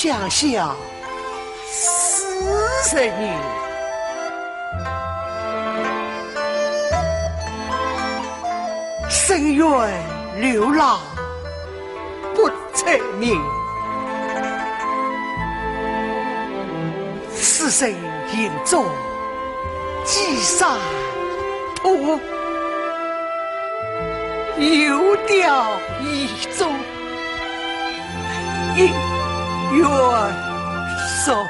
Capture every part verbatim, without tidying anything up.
想想思人年，深院流浪不再眠。此生行踪几山途，游调遗踪 一元算。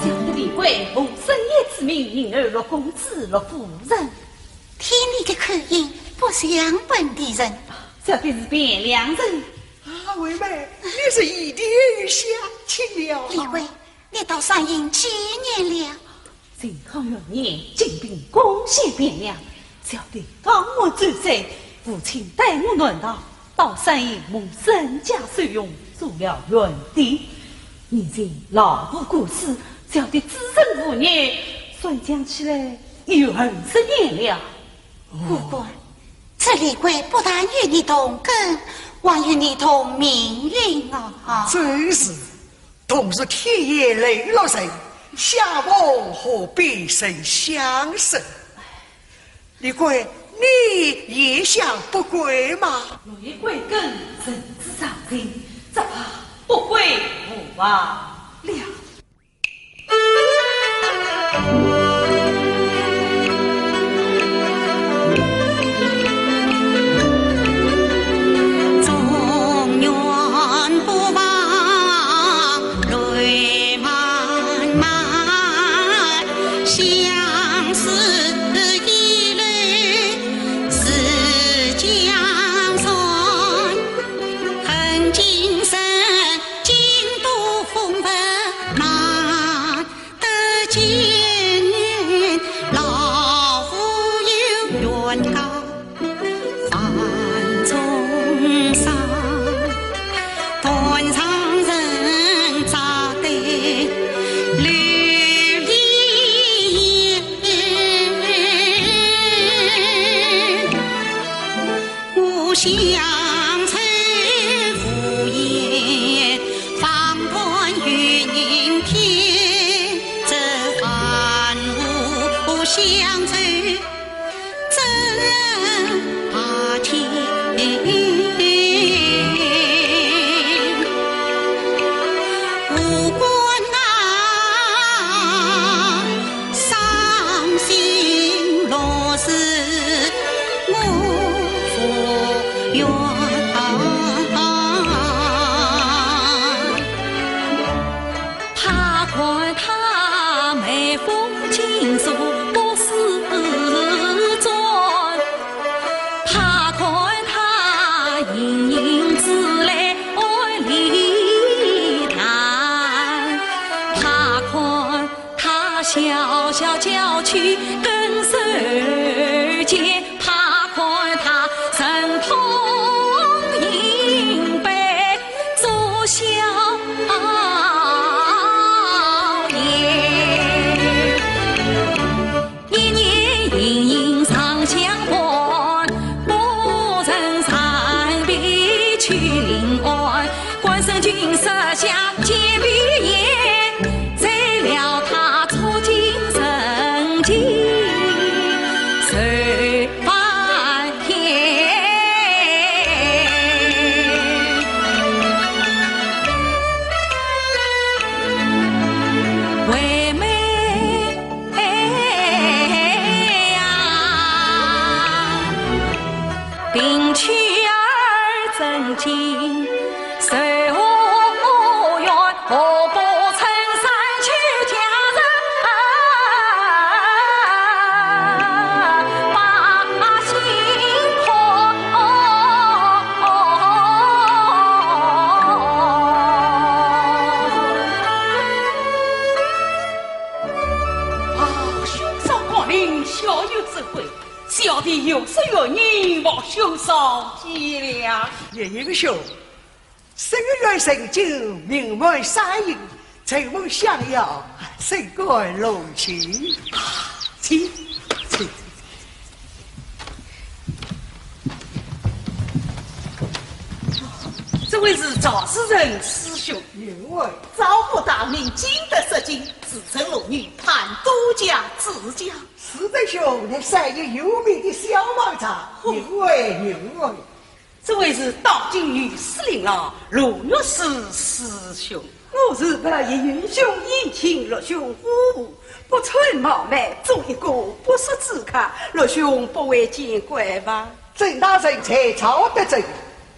想得李贵蒙深夜之命，迎儿入宫之乐夫人。听你的口音，不像本地人。小的是汴梁人。啊，惠妹，你是一定有相亲了啊。李贵，你到山阴几年了？靖康元年，进兵攻陷汴梁，小的刚满九岁，父亲带我南逃，到山阴蒙沈家收容，做了园丁。如今老父过世，小的自生父孽，算讲起来有二十年了。武官，这李贵不但与你同根，还与你同命运啊！真是，同是天涯沦落人，相逢何必曾相识。李贵，你也想不归吗？若欲归根，人之常情，只怕不归无望了。 他看他眉峰紧锁不思转，他看他盈盈之泪暗里淌，他看他小小娇躯更瘦健， 他看他神通银杯做笑颜。年年莺莺上香还，不曾染碧去临安。关圣君设下简笔砚，醉了他触景生情。谁小女之贵，小弟有失远迎，望兄少见谅。岳英兄，圣元成酒，名满山野，承蒙相邀，甚感荣幸。请，请。这位是赵世成师兄。幸会。赵府大名，进得紫禁，自称龙女，盼多加指教。 世成兄乃山野有名的小猛将，幸会，幸会。这位是当今御史令郎，罗御史师兄。我是白衣元凶，宴请罗兄府，不曾冒昧，做一个不速之客，罗兄不会见怪吧？曾大人才貌得正，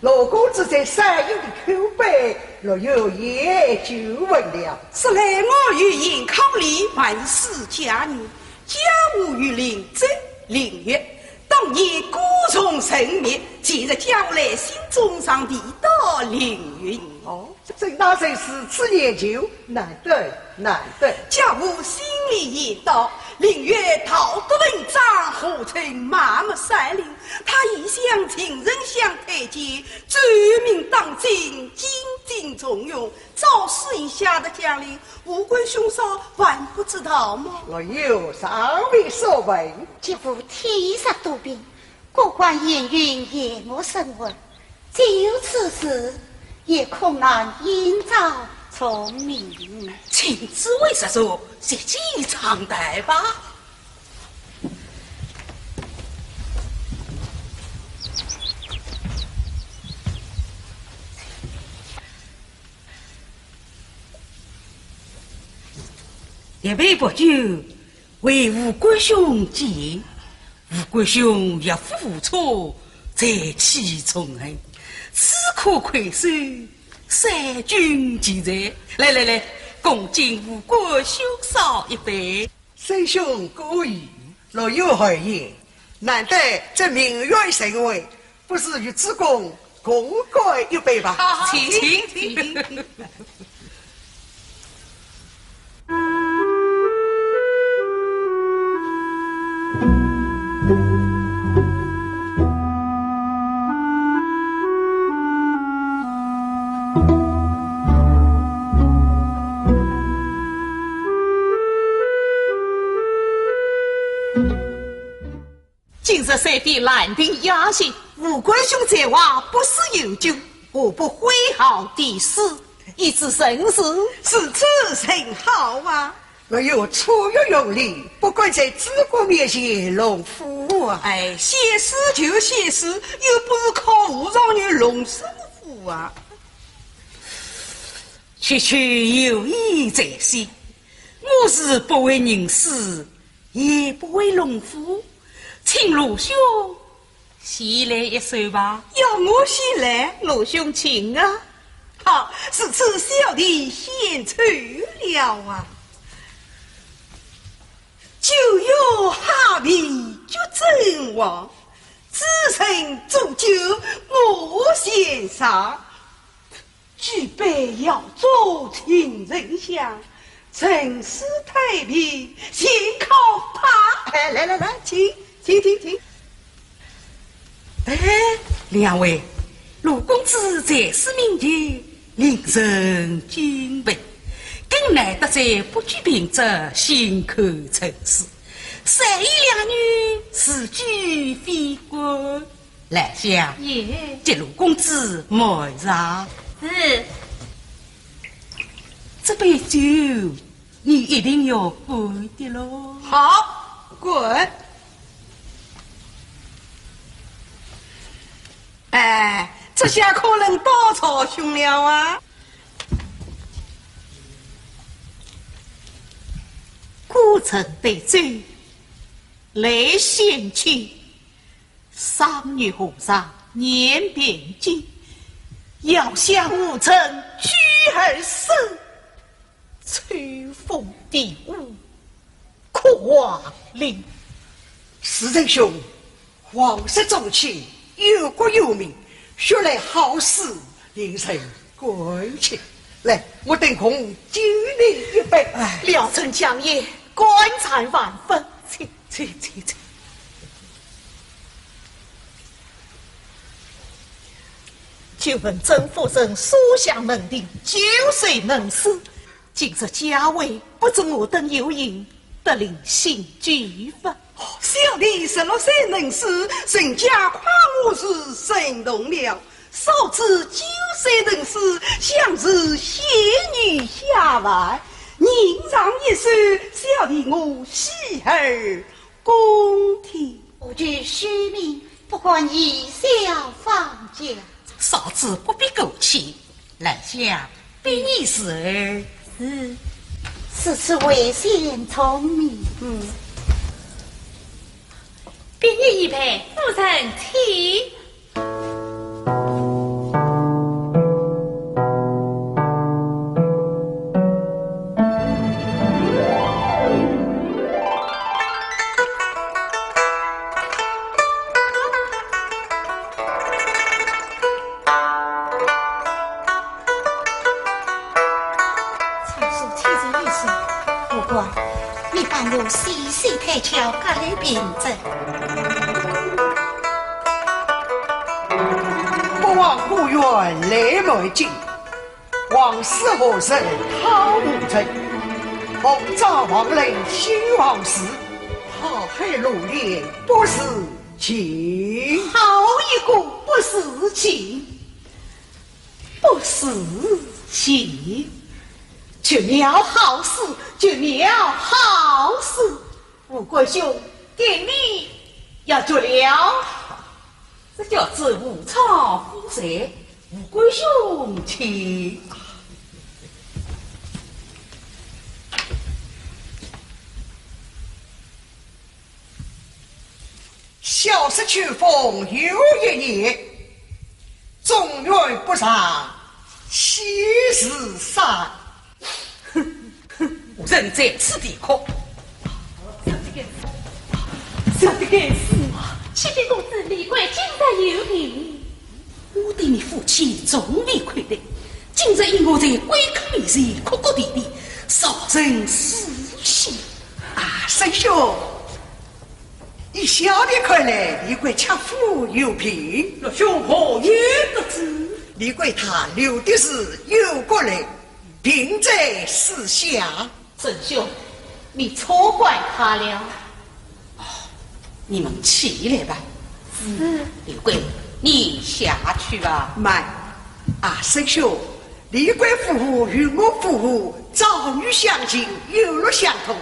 罗公子在山野的口碑，老友也久闻了。说来我与鄢康礼，还是家人，家父与令尊、令月，当年孤从人灭，今日家父来信，终上帝到令月。哦，曾大人如此念旧，难得，难得。家父心里言道，令月道德文章，号称满目山林， 他一向情深相推荐，奏明当今，精进重用，赵世成下得将令，无关兄嫂还不知道吗？老友尚未所闻。岳父体弱多病，各管闲云，夜幕深沉，既有此事，也恐难延昭从命。请诸位入座，席间畅谈吧。 一杯薄酒，为吴官兄饯。吴官兄岳父无错，才气冲恩，此刻魁首，三军齐在。来来来，共敬吴官兄嫂一杯。 师兄过意，老友何言？难得这名远神会，不如与主公共干一杯吧。好，好，请，请，请。 今日三边兰亭雅兴，吴官兄在外不时游酒，何不会好题诗，以助盛事？如此甚好啊！ 哎呦，错月容里，不敢在主公面前弄夫啊。哎，写诗就写诗，又不是考武状元弄什么夫啊。区区友谊在先，我是不会吟诗，也不会弄夫，请罗兄 先来一首吧。要我先来，罗兄请啊。好，如此小弟献丑了啊。九月海边菊正黄，主人祝酒我先上。 举杯邀酒情人香，盛世太平，健康他。哎，来来来，请，请，请，请。哎，两位，罗公子在世名就令人敬佩，更难得在不拘平仄，信口陈诗，善意两句，是举非官。 兰香，耶。给罗公子满上。是。这杯酒，你一定要干的喽。好，干。哎，这下可能倒朝兄了啊。孤城对酒，泪先乾。 三月荷塘雁并经，遥想无人居而生，秋风啼雨苦黄林。世成兄，皇室宗亲，忧国忧民，说来好诗，令人感激。来，我等共敬你一杯。哎。老臣讲也，感赞万分。请。请，请，请。久闻曾夫人书香门第，久受门师，今日佳会，不知我等有幸，得临新酒福。哦，小弟十六岁能诗，人家夸我是神童了。 少主九岁能诗，想是仙女下凡。吟上一首，小弟我洗耳恭听。我就许你，不管以小放家。少主不必客气，兰香，比你时而。是，是此为先聪明。嗯。比你一辈，夫人请。 参书千字一首，不过你把我细细推敲，各类凭证。不忘故园来门今，往事何时讨无人？红妆望楼新黄时，花海露帘不是情。好一个不是情！ 不是情，绝了好诗，绝了好诗。吴官兄，给你要绝了。这叫做无窗无水，吴官兄请。 小说秋风又一夜，中原不上西时山。哼哼，无人在此地哭。小的该死啊！启禀公子，李贵今日有病。 我对你夫妻从未亏待，今日因我在贵客面前哭哭啼啼，造成私心。啊，沈兄，以小弟看来，李贵恰好有病。陆兄何言得知？李贵他留的是忧国令，病在思乡。 沈兄，你错怪他了。哦，你们起来吧。是。李贵，你下去吧。慢。啊，沈兄，李贵夫妇与我夫妇早已相敬，有路相通，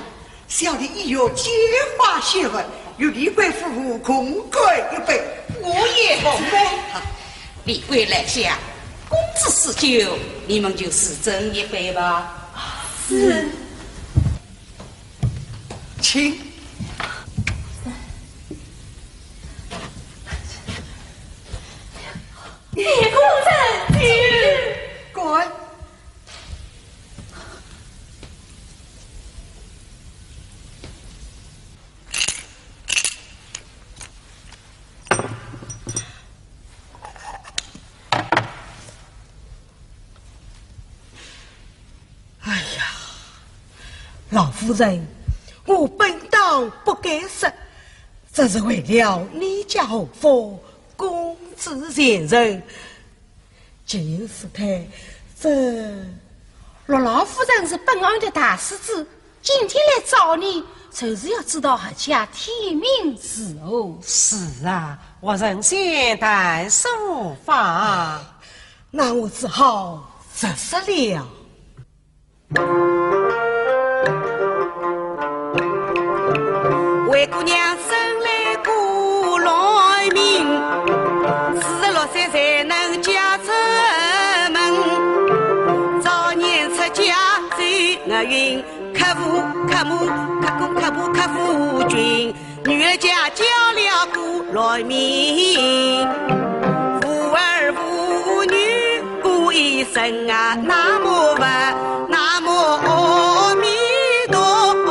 小弟意欲借花献佛， 与李贵夫妇共干一杯。我也奉陪。好，李贵、兰香，公子赐酒，你们就自斟一杯吧。是。请。李夫人，请。干。 哎呀，老夫人，我本当不该说，只是为了你家和风，公子前程。 就是该，这……陆老夫人是本案的大师子，今天来找你，就是要知道阖家天命如何。是啊，我人先谈书房。那我只好直说了。 灰姑娘生来个辕名，四十六岁才能嫁出门。早年出嫁走厄运，克父克母，克公克婆克夫君。 女儿家叫了个辕名，无儿无女过一生啊，南无佛，南无阿弥陀佛。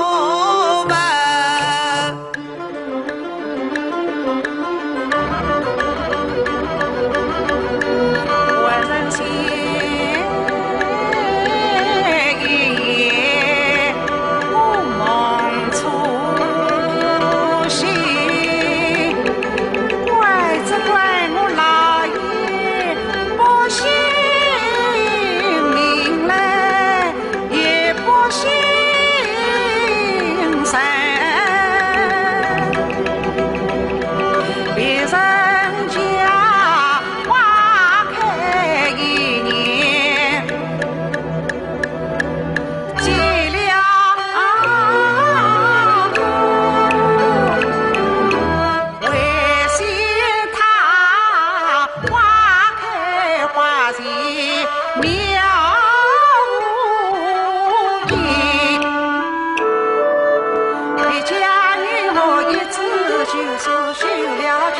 就是休了去，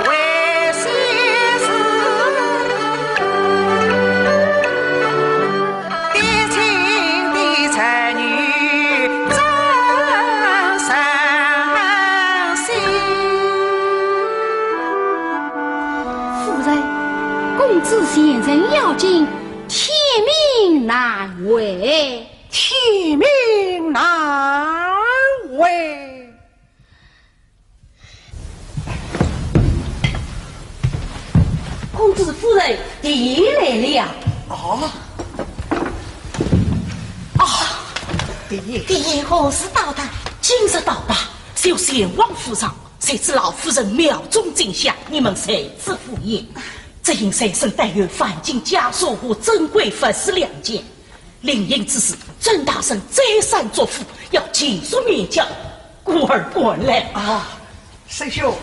为谁是？爹亲的才女真伤心。夫人，公子前程要紧，天命难违。天命难违。 公子夫人，爹来了。啊？啊，爹。爹何时到达？今日到达，就前往府上，谁知老夫人庙中惊吓，你们谁知府也。只因随身带有凡禁枷锁和珍贵佛饰两件， 临行之时，甄大人再三嘱咐，要尽速面交，故而赶来。啊，师兄，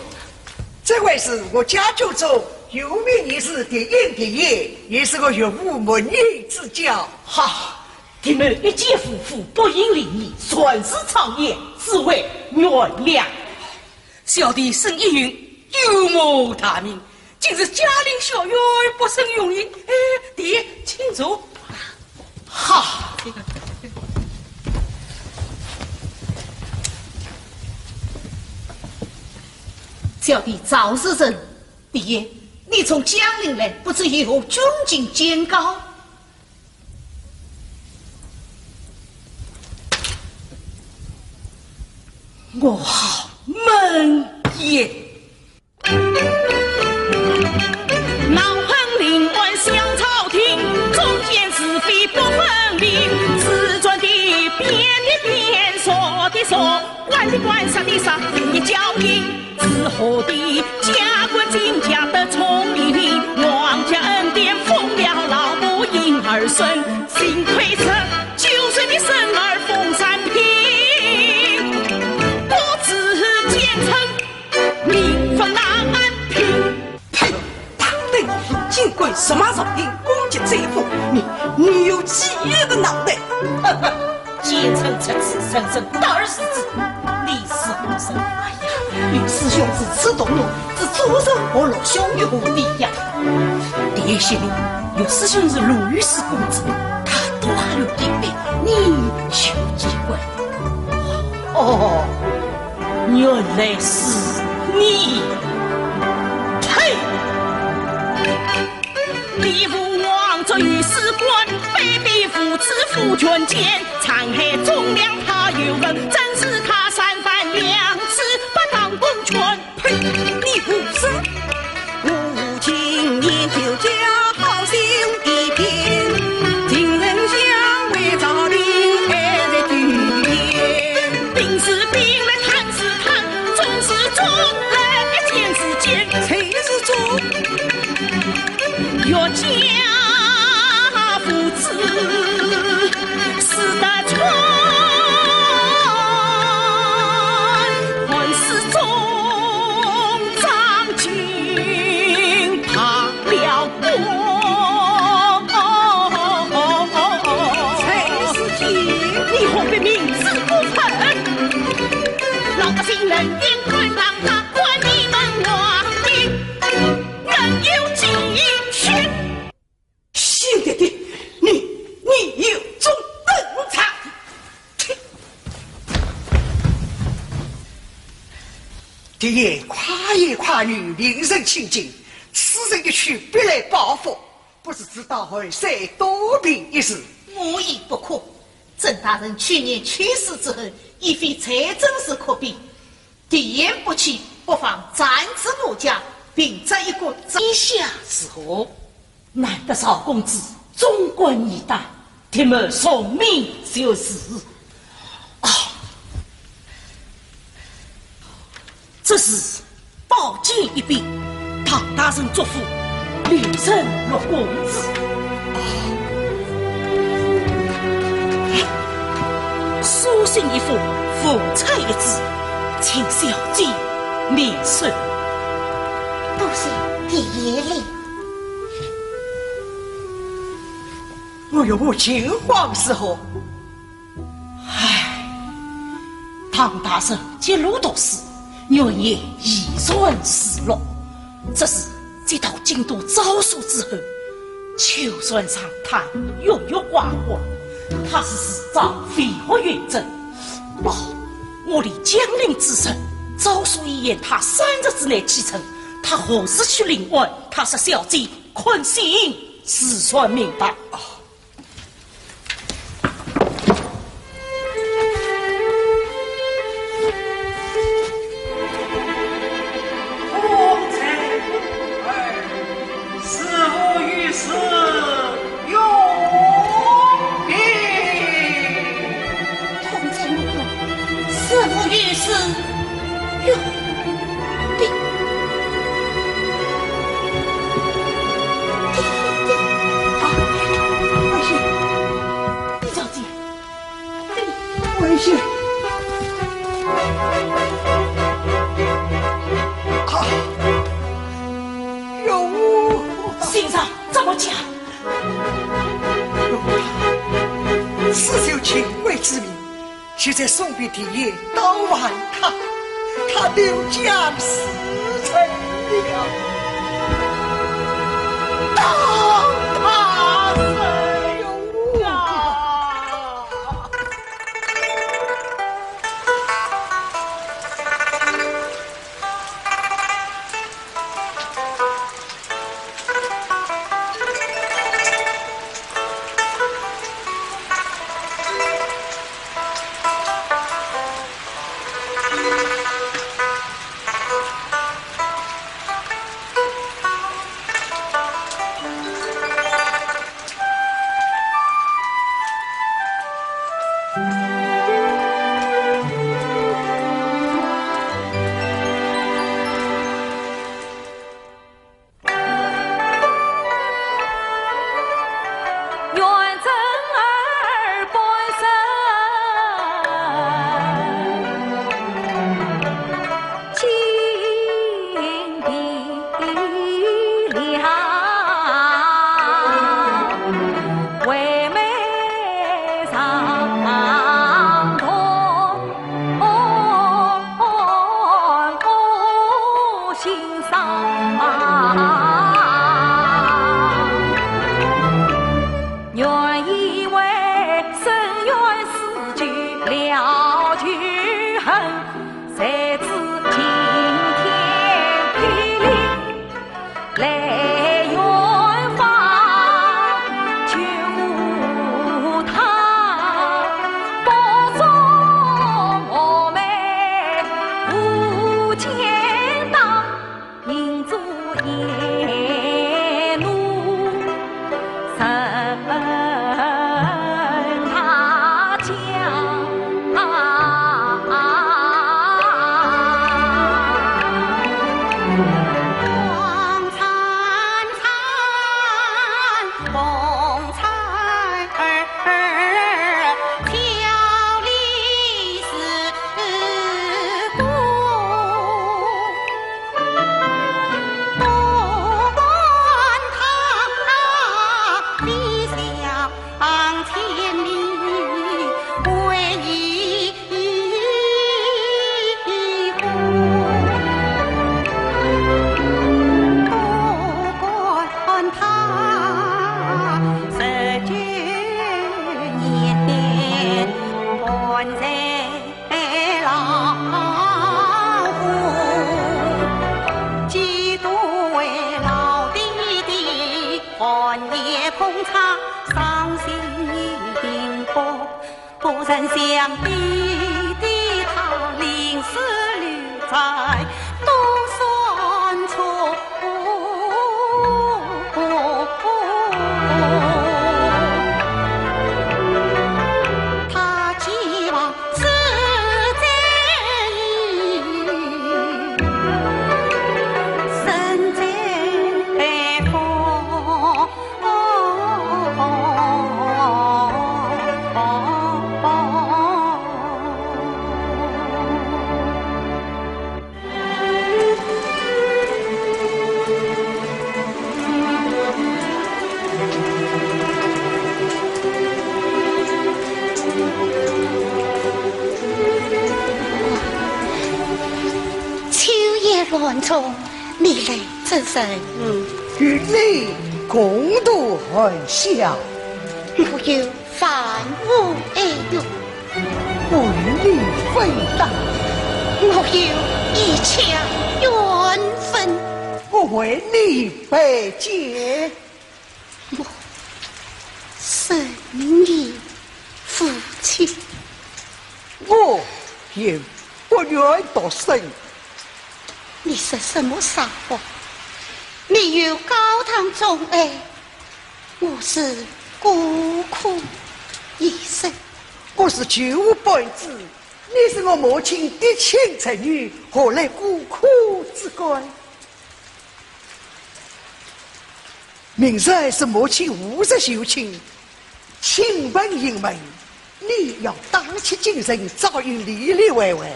这位是我家族中有名医师的应帝爷，也是我岳父门人之交。哈，他们一介夫妇，不明礼仪，擅自闯言，只为怨谅。 小弟沈一云，有谋大名，今日驾临校院，不胜荣幸。哎，爹，请坐。哈，小弟赵世成。爹，你从江陵来，不知有何军情简告？ 我好闷也。闹混凌乱小朝廷，忠奸是非不分明，自尊的变的变，说的说，官的官，杀的杀，你叫应。 治河的家官，金家的聪明人，王家恩典，封了老母，养儿孙，幸亏这九岁的孙儿封三品，不知奸臣，名分难平。呸！大胆无赖，竟敢辱骂朝廷，攻击罪妇，你，你有几个脑袋？ 奸臣出子，人人得而诛之，你是何人？哎呀，岳师兄是刺桐路，是刺桐路，我陆兄岳父的呀。爹心里，岳师兄是陆氏公子，他多好的地位，你就奇怪。哦，原来是你！呸！ 你父王作御史官，卑鄙无耻父权奸，残害忠良他有份，真是他三番两次不当公权。呸！你胡说！无情研究家好心一片，情人相为朝廷爱在举言。兵是兵来，贪是贪，忠是忠来，奸是奸，谁是忠？ 岳家父子死得惨，还是忠张进罢了官。才是奸！你何必明知故问？老百姓人言官当大，管你们皇帝 人有几许？姓爹的，你，你有种等着！爹爷，跨爷跨女，令人亲近，此人一去，必来报复，不知知道后事多平一事。我亦不可。甄大人去年去世之后，已非才珍是可比。 爹言不弃，不妨暂住我家，凭着一个天下之和。难得赵公子忠肝义胆，爹们从命就是。啊，这是 宝剑一柄，唐大人嘱咐，留神落公子。书信一封，凤钗一支，请小姐念收。多谢爹爹了。我岳父情况如何？ 唉，唐大人极乐独师，原言一传自录，只是接到京都诏书之后，就算上他郁郁寡欢，他是时常飞忽云蒸。哦，我连江陵之事，诏书已言他三日之内启程，他何时去临安？他说小姐困醒，自然明白。哦。 哎呀，李小姐，危险！啊，有。先生，怎么讲？有他，自有秦桧之名， 就在送别殿前刀完他，他都将死罪了。刀他谁啊？暗中你来之人，嗯，与你共度寒宵。我有万物哀乐，我与你分担。我有一腔冤愤，我为你排解。我生你父亲。 我也不愿独身。你说什么傻话？你有高堂总爱，我是孤苦一生。我是旧班子，你是我母亲嫡亲侄女，何来孤苦之感？明日是母亲五十寿庆，亲朋盈门， 你要打起精神，早与丽丽会会，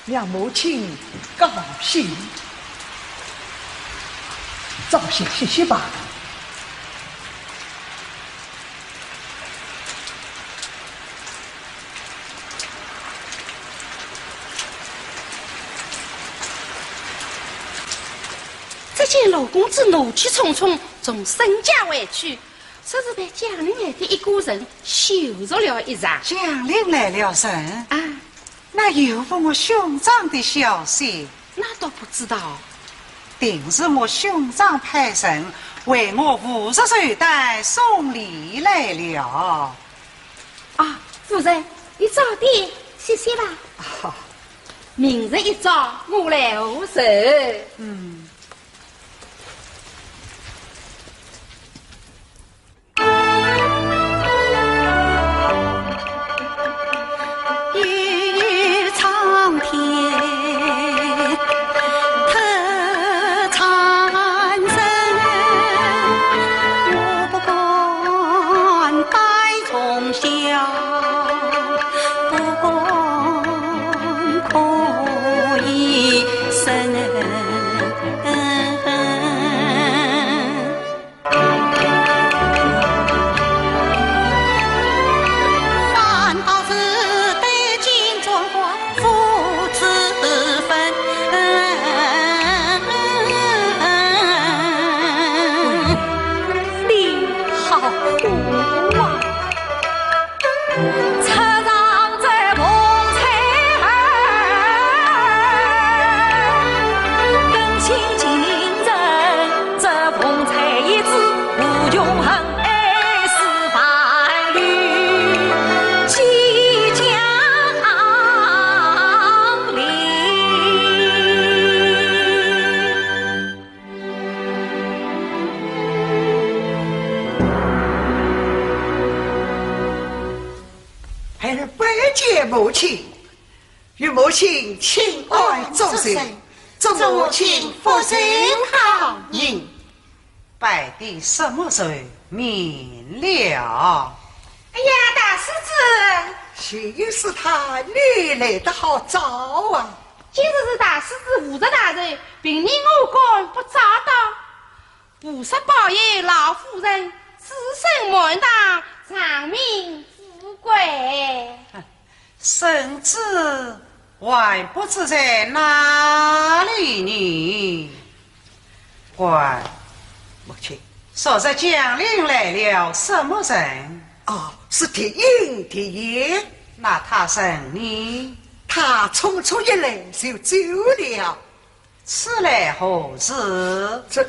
让母亲高兴。早些歇息吧。只见罗公子怒气冲冲从沈家回去， 说是被江陵来的一个人羞辱了一场。江陵来了人？啊。那有无我兄长的消息？那倒不知道。定是我兄长派人为我五十寿诞送礼来了。啊，夫人，你早点歇息吧。啊。明日一早我来贺寿。嗯。 与苍天特产生，我不敢改容笑，不敢可以生。 反倒是对镜中国父子分。你好苦啊！ 出场这凤钗儿，更新情人这凤钗一枝，无穷恨爱似万语即将临。 孩儿拜见母亲，与母亲请安祝寿，祝母亲福寿康宁。拜的什么寿？免了。哎呀，大世子！幸运是他，你来得好早啊！ 今日是大世子五十大寿，平日我敢不早到？菩萨保佑老夫人子孙满堂，长命富贵。圣旨还不知在哪里呢？乖，母亲。昨日江陵来了什么人？哦，是铁英，铁英。那他人呢？ 他匆匆一来就走了。此来何事？这，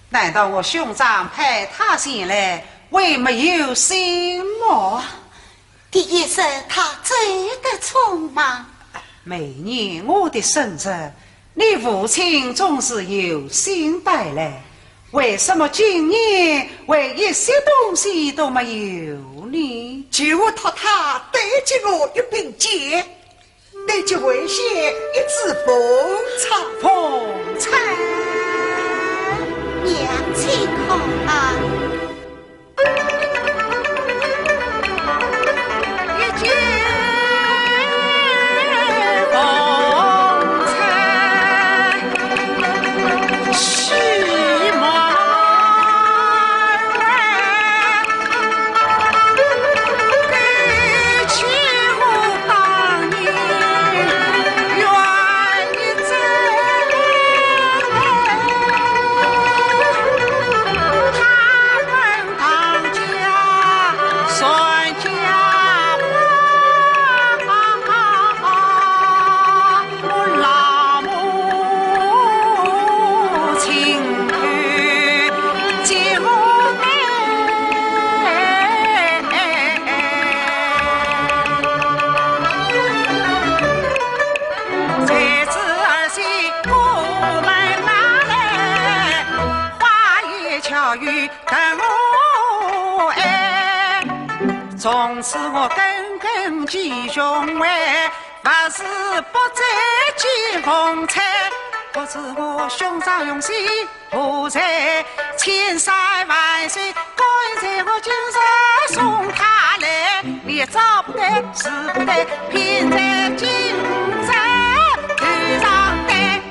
难道我兄长派他前来，为没有信么？第一是他走得匆忙。每年我的生日，你父亲总是有信带来，为什么今年会一些东西都没有呢？就托他带给我一柄剑， 你就为些一支凤钗。凤钗。娘亲看啊。一支凤钗，喜满 与从此我耿耿于胸怀，发誓不再见风采。不知我胸中雄心何在，千山万水，高山我今日送他来。你招不得，是不得，偏在今日头上戴。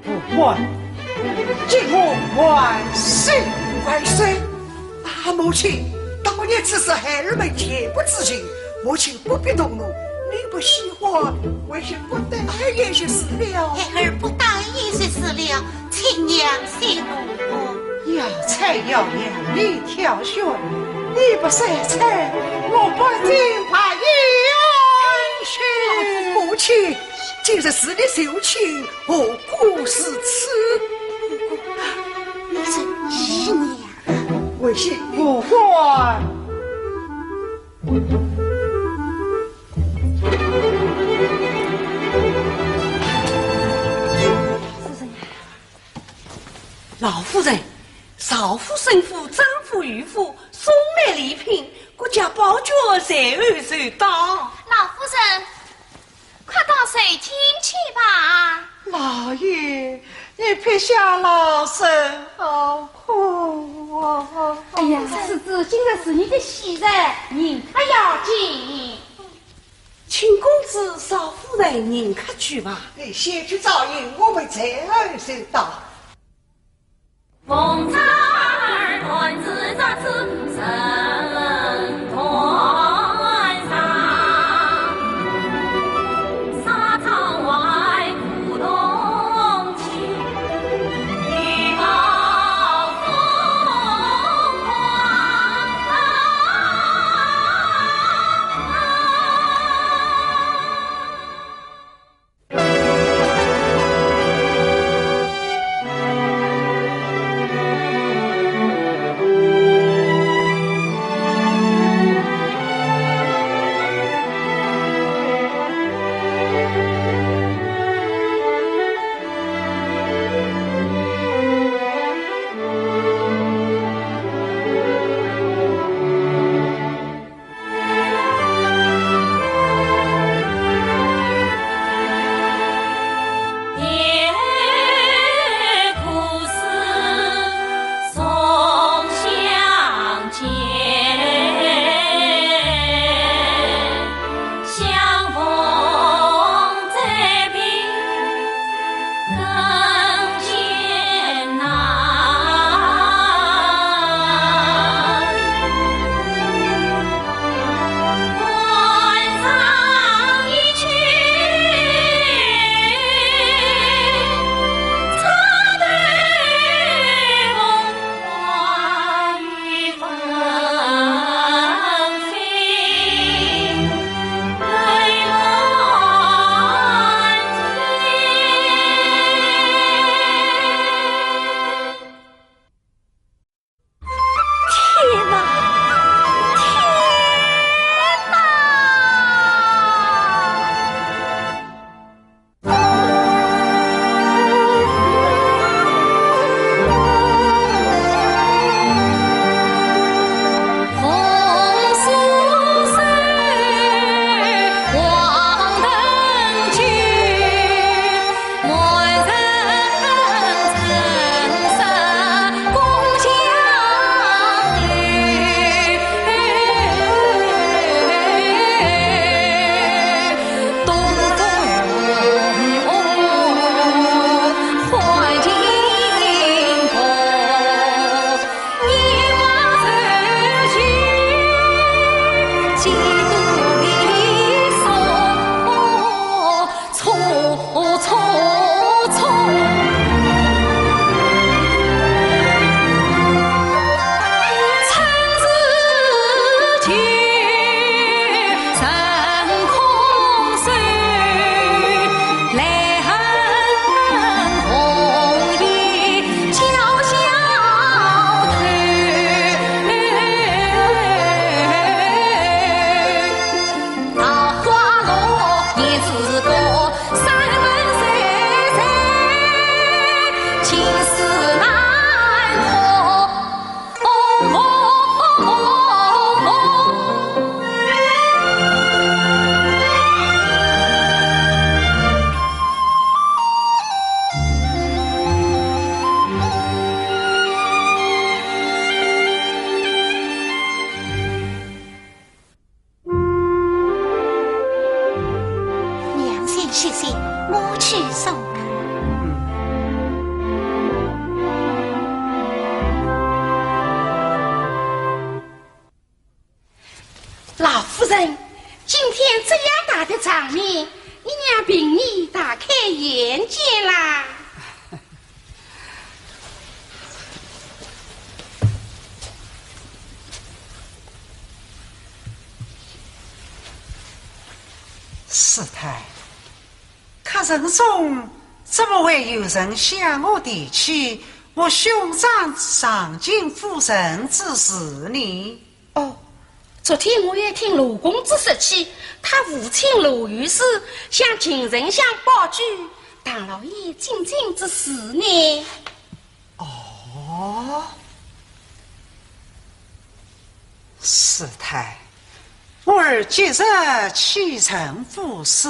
武官，进宫万岁。万岁！啊，母亲，大人此事孩儿们全不知情，母亲不必动怒。你不喜欢，为兄不但也就是了。孩儿不但也就是了，请娘息怒。要菜要药，你挑选，你不三菜，我不进白云去。母亲，今日是你休亲， 何故如此？你真是娘。为兄不敢。老夫人，少府、沈府、张府、余府送来礼品，各家宝卷随后就到。老夫人， 快到内厅去吧。老爷，你撇下老身好苦啊！哎呀，世子，今日是你的喜日，迎客要紧。请公子、少夫人迎客去吧。你先去照应，我们随后就到。去送客。嗯。老夫人，今天这样大的场面，你娘凭你大开眼界啦。 师太，客人中怎么会有人向我提起我兄长上京赴任之事呢？哦，昨天我也听罗公子说起，他父亲罗御史向秦丞相保举，唐老爷进京之事呢。哦， 师太，我儿即日启程赴试，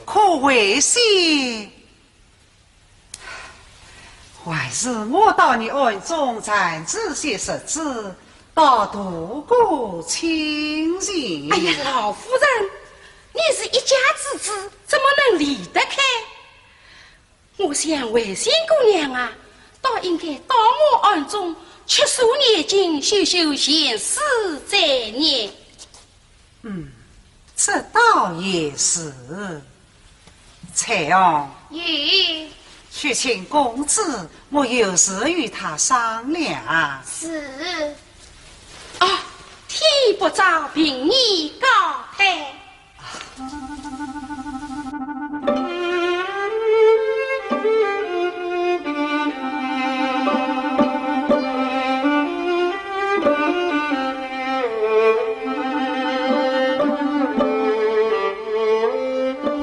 可为先，还是我到你暗中暂住些日子，以度过清闲。哎呀，老夫人，你是一家之主，怎么能离得开？ 我想惠仙姑娘啊，倒应该到我暗中去宿念经，修修闲适再念。嗯，这倒也是。翠红。有。去请公子，我有事与他商量。是。啊，天不早，贫尼告退。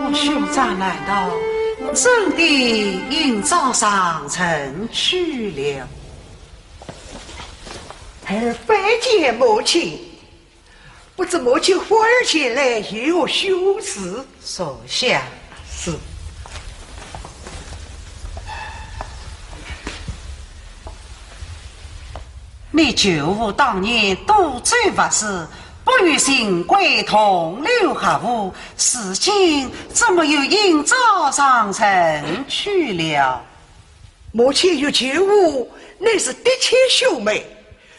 我兄长难道真的应召上任去了？儿拜见母亲。 不知母亲忽而前来有何凶事？坐下。是。你舅父当年多嘴发誓，不与秦桧同流合污，如今怎么又应召上任去了？ 母亲与舅父乃是嫡亲兄妹，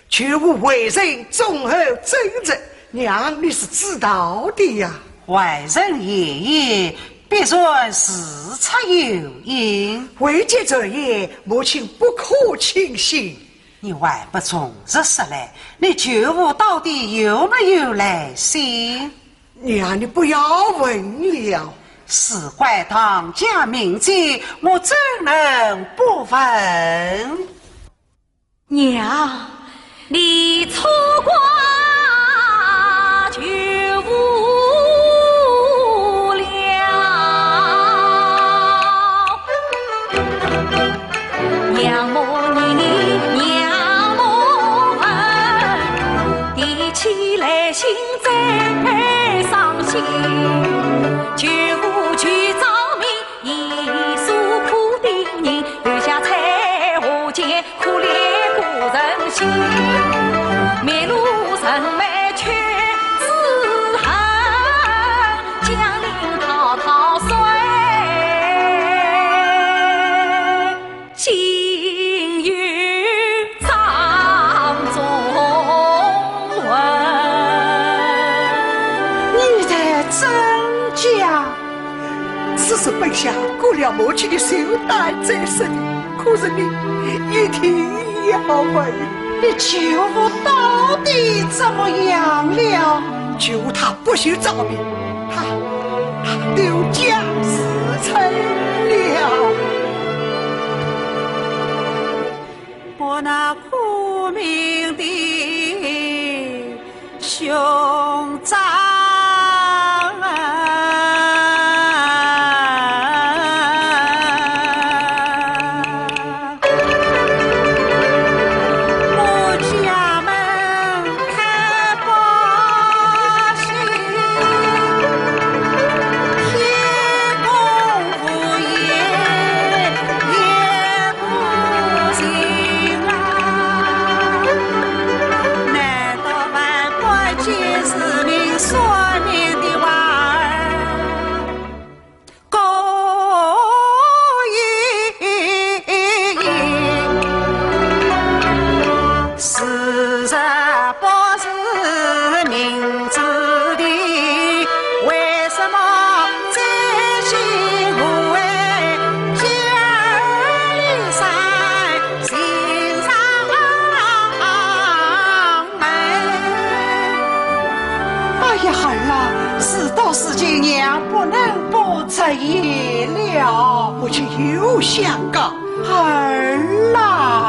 舅父为人忠厚正直，娘你是知道的呀。外人言言，必然事出有因。未及传言，母亲不可轻信。你还不从实说来，你舅父到底有没有来信？ 娘，你不要问了。事关当家名节，我怎能不问？娘，你错怪舅父了。 仰慕你，仰慕我，提起来心最伤心。舅父去朝明，一诉苦的人，留下采花间，苦怜故人心。面露人眉却自恨，江陵滔滔水。 今有掌中文。你在曾家？此事本想过了母亲的寿诞再说的，可是你一定要问。你舅父到底怎么样了？舅父他不许照明，他 他都假死成了。我那苦命的兄长啊，我家门开不兴，天公无我却又想个儿啦。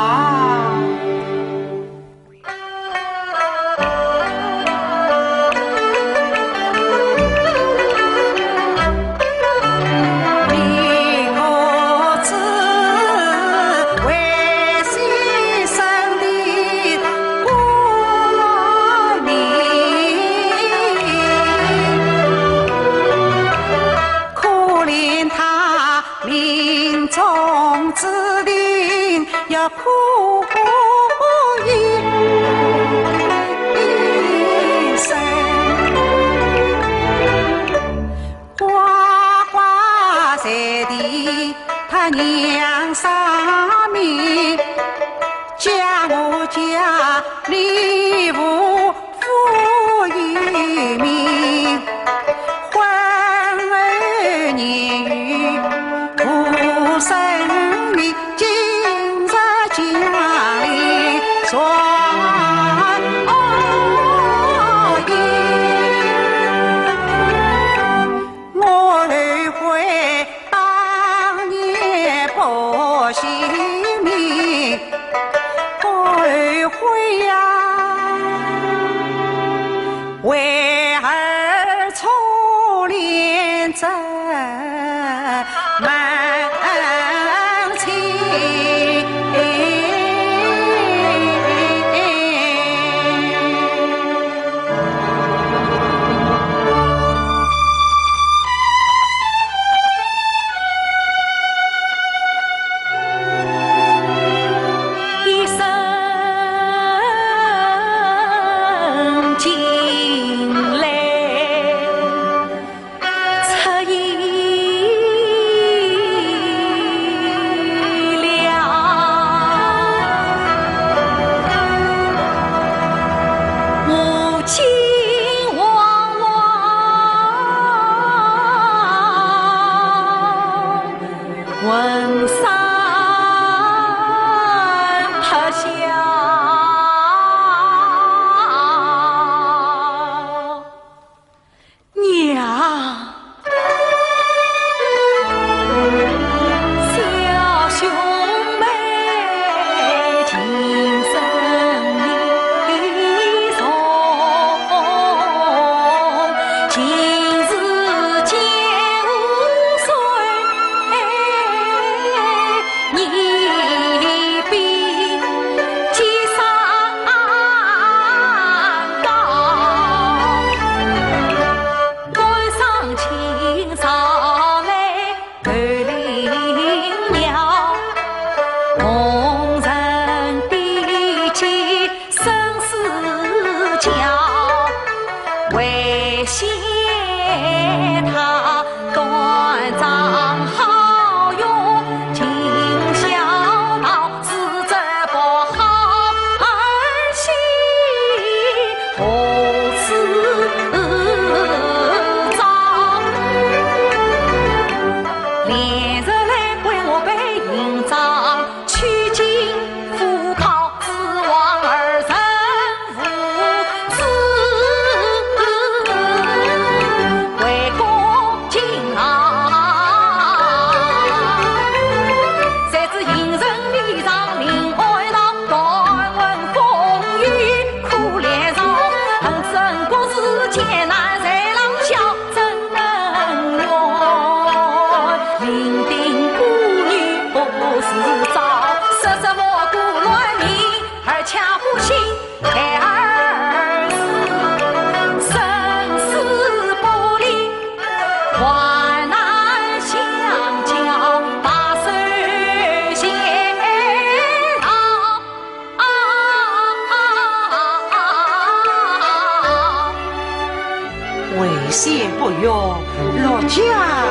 为先不用，陆家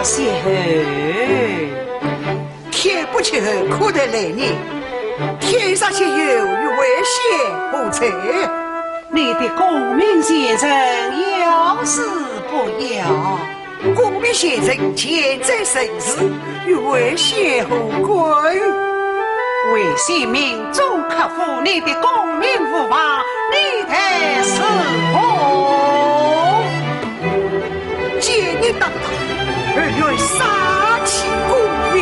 先后。天不欺后，可得来年。天煞欺后，与为先何罪？你的功名前程，要死不要。 功名前程，箭在弦上，与为先何干？为先命中克夫，你的功名无碍，你待如何？箭已当头，而愿杀其功名。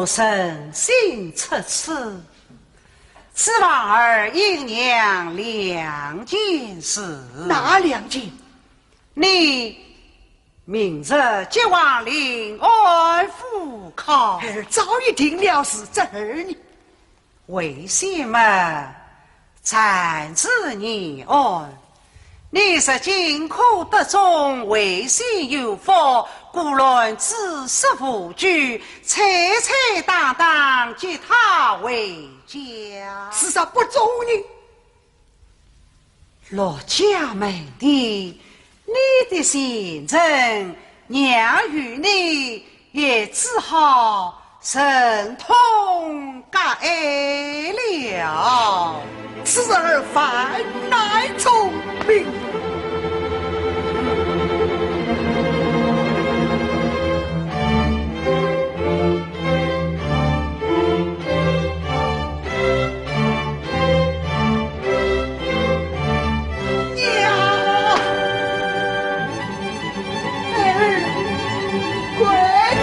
诚心出此，只望儿应娘两件事。哪两件？你明日即往临安赴考。儿早已定了事，这儿呢？ 为什么暂时延安？你是进可得中，为先有福，故论知识无拘，采采当当，接他回家。事实不忠呢？ 陆家门第，你的前程，娘与你也只好忍痛割爱了。此事儿反难从命。 娘！儿跪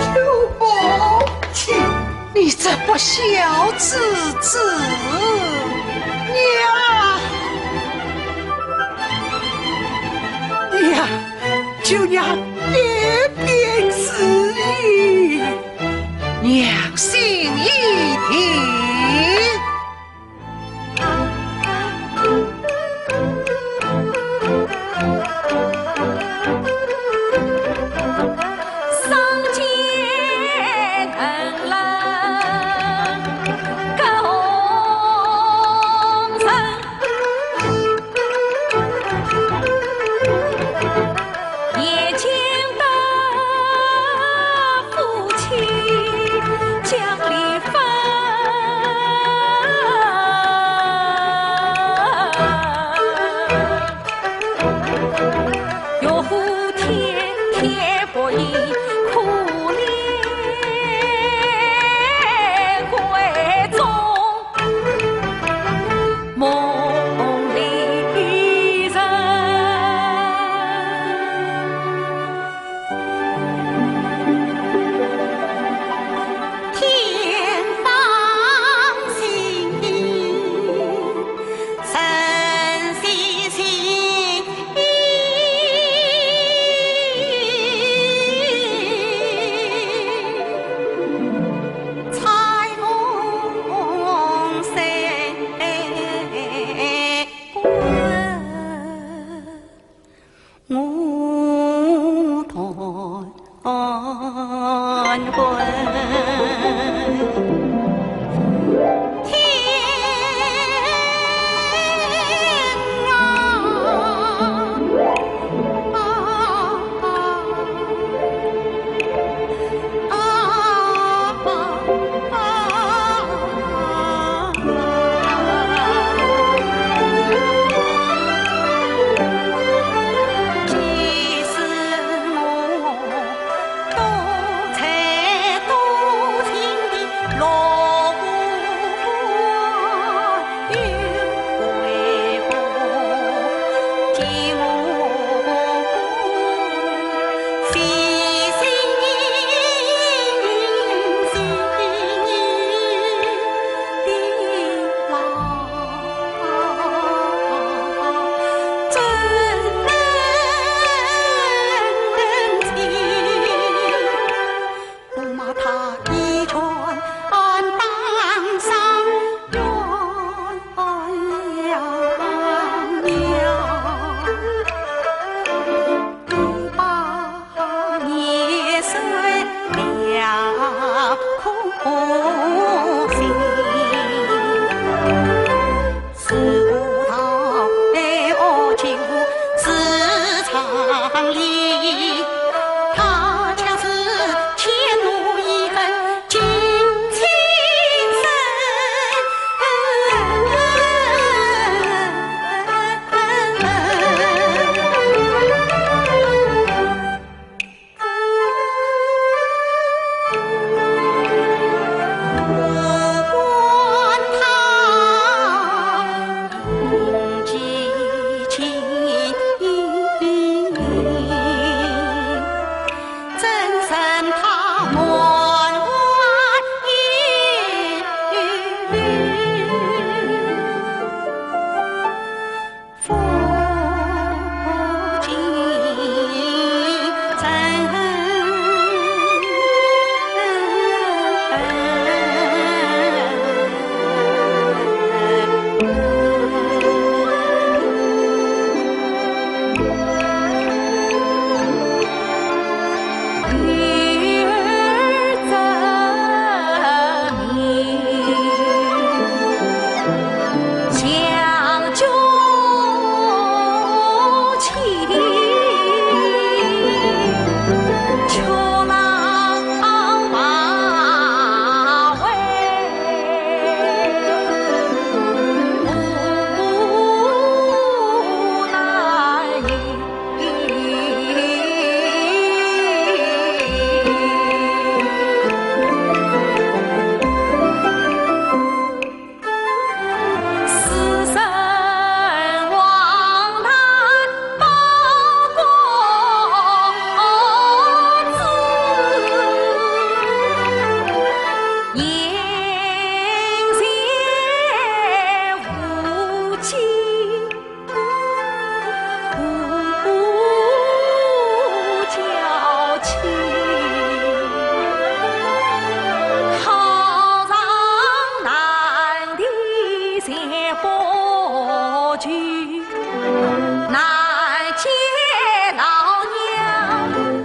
求母亲。你这不孝之子！娘！娘！求娘改变主意。 娘心已定。去，难见老娘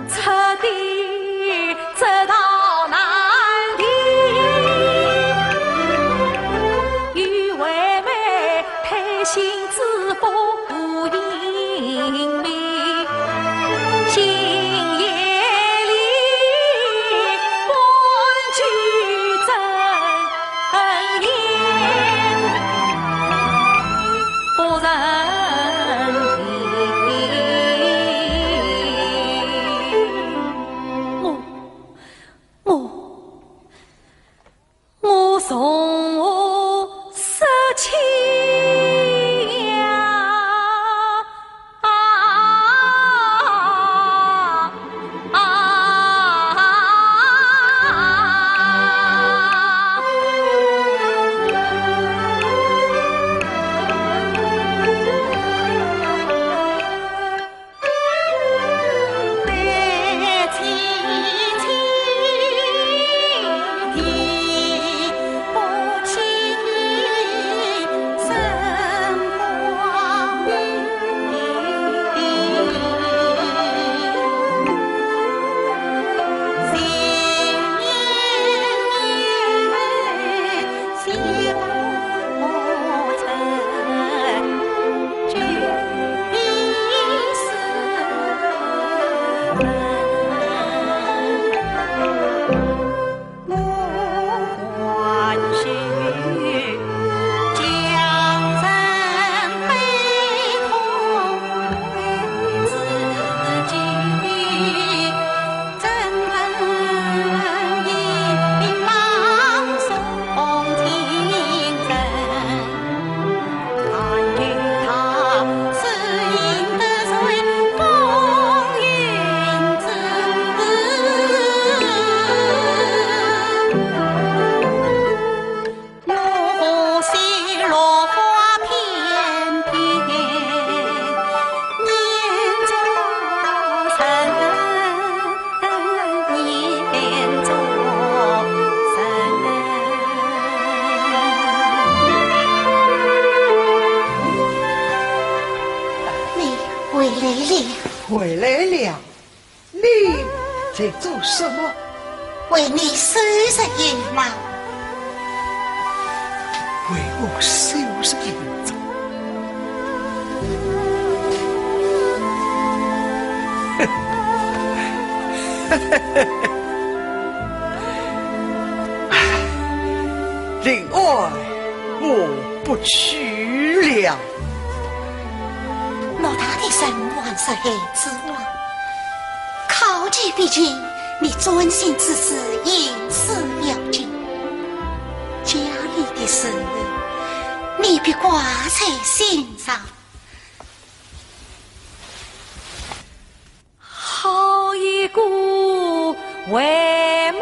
出的这道难题。与为妹配新子服无影面，新夜里半句真言。 不认的。我，我，我从何说起呀？啊，啊，啊。 你回来了。回来了。 你在做什么？为你收拾衣裳。为我收拾衣裳？令爱，我不娶了。偌大的人还是孩子啊。 考期逼近，你专心致志，行事要紧。家里的事，你别挂在心上。好一个为妹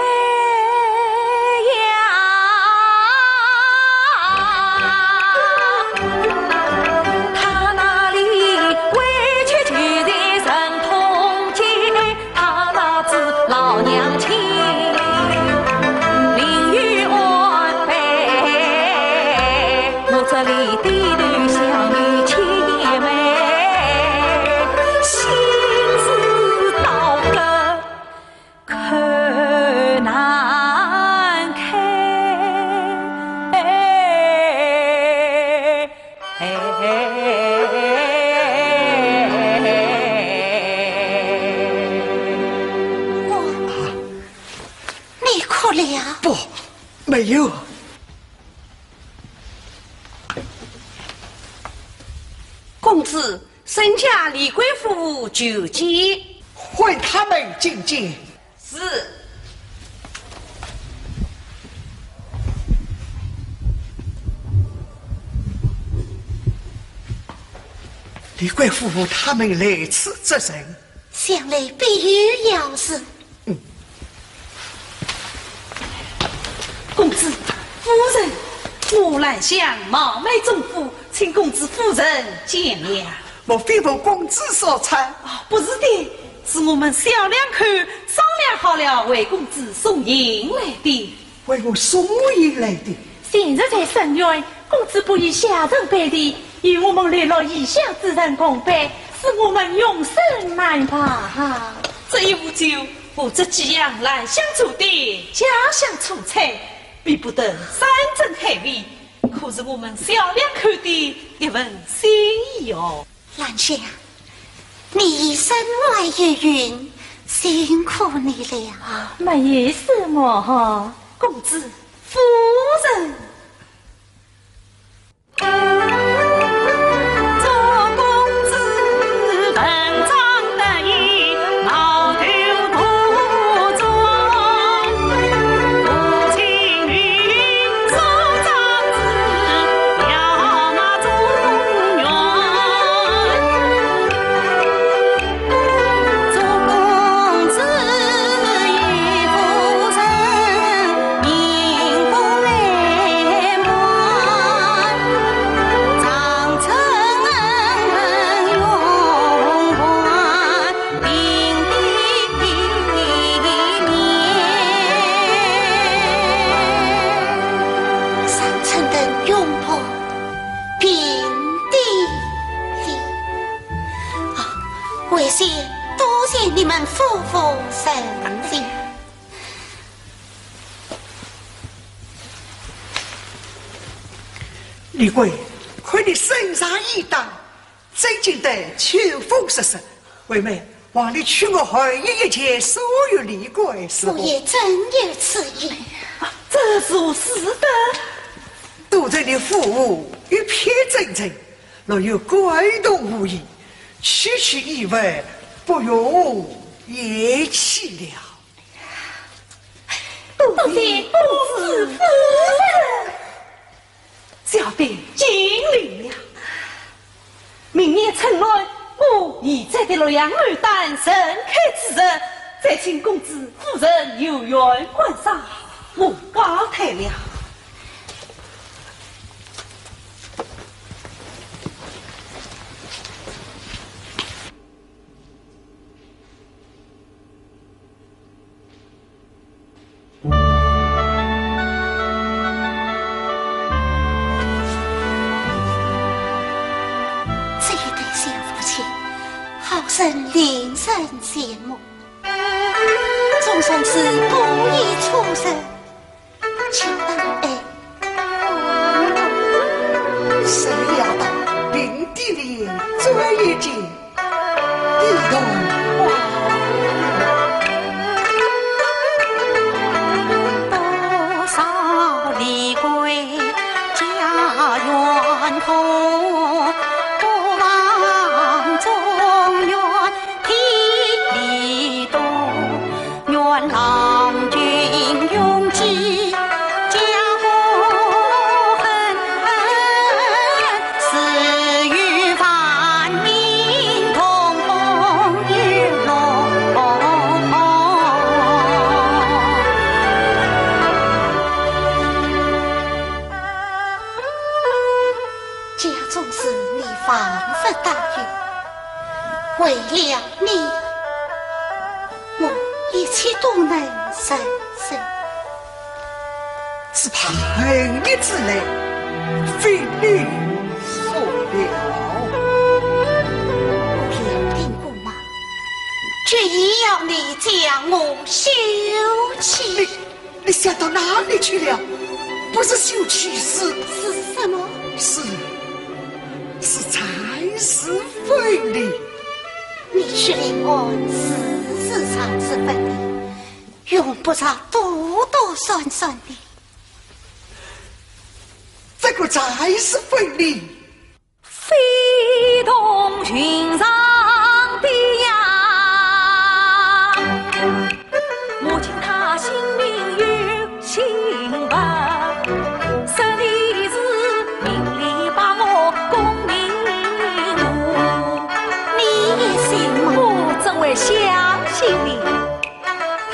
我，你哭了？不，没有。公子， 参加李贵夫妇求见。唤他们进见。是。李贵夫妇他们来此作甚？想来必有要事。 公子，夫人，木兰香貌美中夫，请公子夫人见了。莫非我公子所差？啊，不是的，是我们小两口商量好了，为公子送行来的。为我送行来的？前日在深院，公子不与下人拜的，与我们流落异乡之人共悲，使我们永生难忘啊！这一壶酒，不知激扬兰香之的家乡醋菜，比不得山珍海味，可是我们小两口的一份心意哦。兰香，你身外有孕，辛苦你了。没什么哈。公子，夫人。 三春等永不并蒂哩。啊，为先多谢你们夫妇成亲。李贵，看你身上衣裳， 真正的秋风瑟瑟。惠妹，望你取我寒衣一件，送与李贵，是否？我也正有此意。这如何使得？都在你府屋一片阵阵，若有怪动无疑，区区意外，不容言弃了。多谢公子夫人。 小弟尽力了。明年春暖，我现在的洛阳牡丹盛开之日，再请公子夫人游园观赏，无话谈了。 这一对小夫妻，好生令人羡慕。纵然是故意出身，恰当哎。谁料到林地里转眼间 一同花。多少离归家园空，不忘中原天地多。 愿郎君永记家国恨，死于万民同风雨浪。家中事你万勿担忧，为了你， 我一切都能忍受。只怕恨你之来，非你所料。我要定过吗？决意要你将我休妻。你，你想到哪里去了？不是休妻，是，是什么？是，是暂时分离。 你去临安，时时常时分离，用不着兜兜转转的。这个暂时分离，非同寻常的呀。我敬他姓名与 姓文，生的是名利把我功名无。你也姓文？我怎会相信你？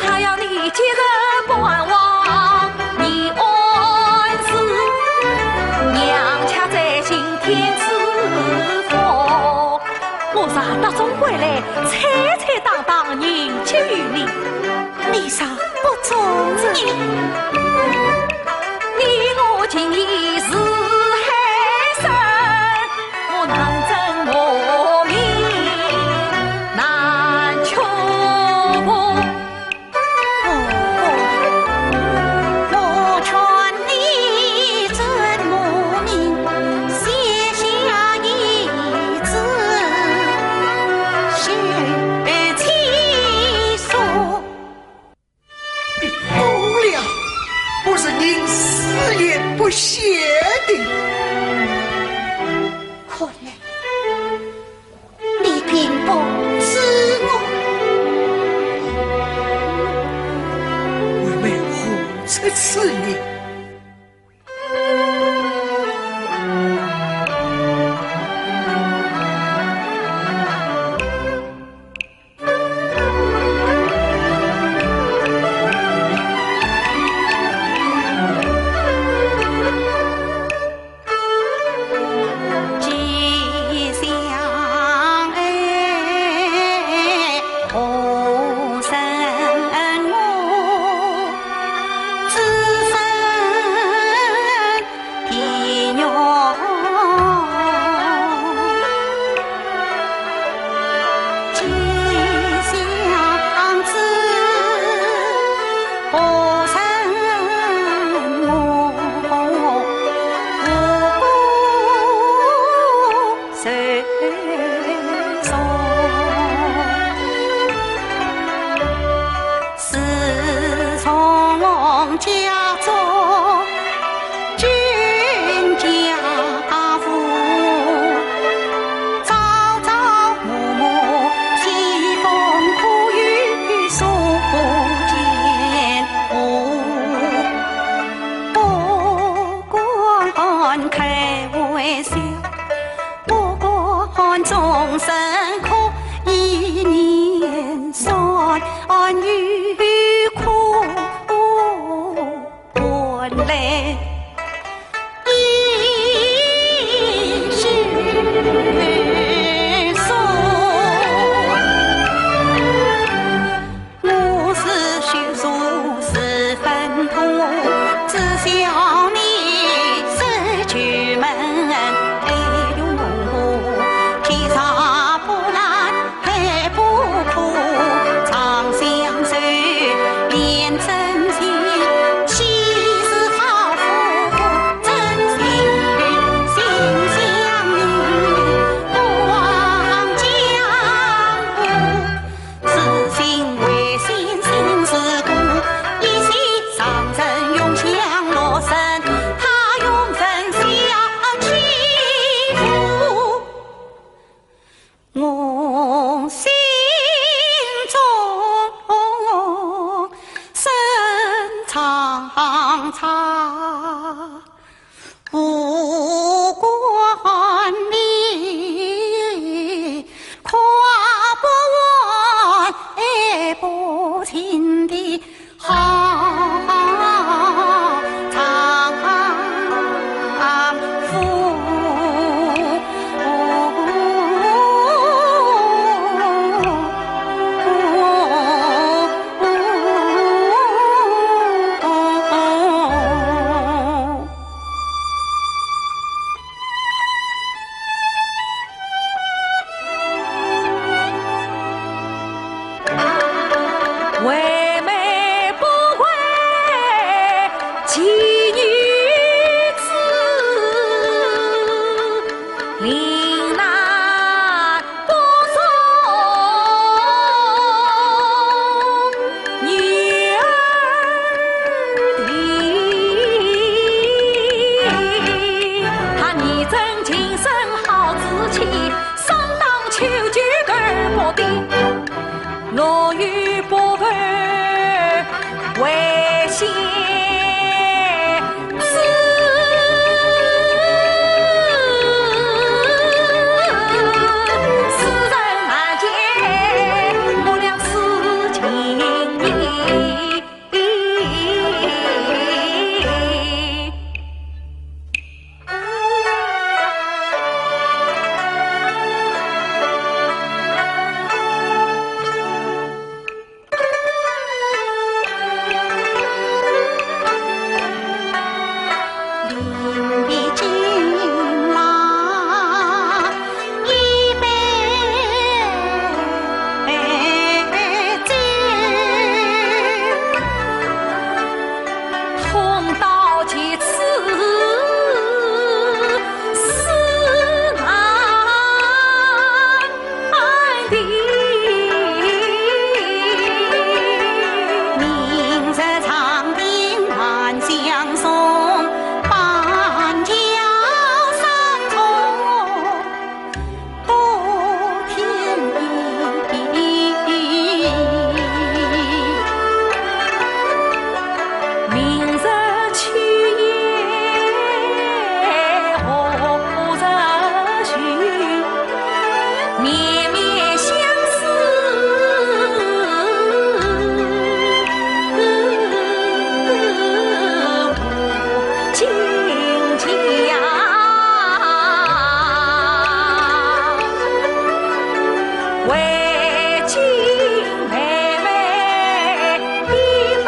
他要你今日不还我，你安是娘家再进天子府。我若得中归来，坦坦荡荡迎接于你。 你若不中意，你我情义似海深，众生苦，一念酸，与苦本来一世所。 我是虚数十分痛，只想你是举门，哎呦，天上不难，海不苦，长相守，连真心，岂是好夫妇，真心心相印，望江湖。 此心为先，心似骨，一息尚存，永享乐生，他永生下欺负我心中深藏藏。 无关你，可不问爱不情的好丈夫。 为媒不为其女子， 令男不从女儿地。他逆增情深好子妻，上当求救而不得。 落于不法危险之。世人难见，我俩是情义。 痛到极处，死难定。明日长亭晚相送，板桥三重 不天地。明日去也何日去？面面相思 无尽家。为敬妹妹一杯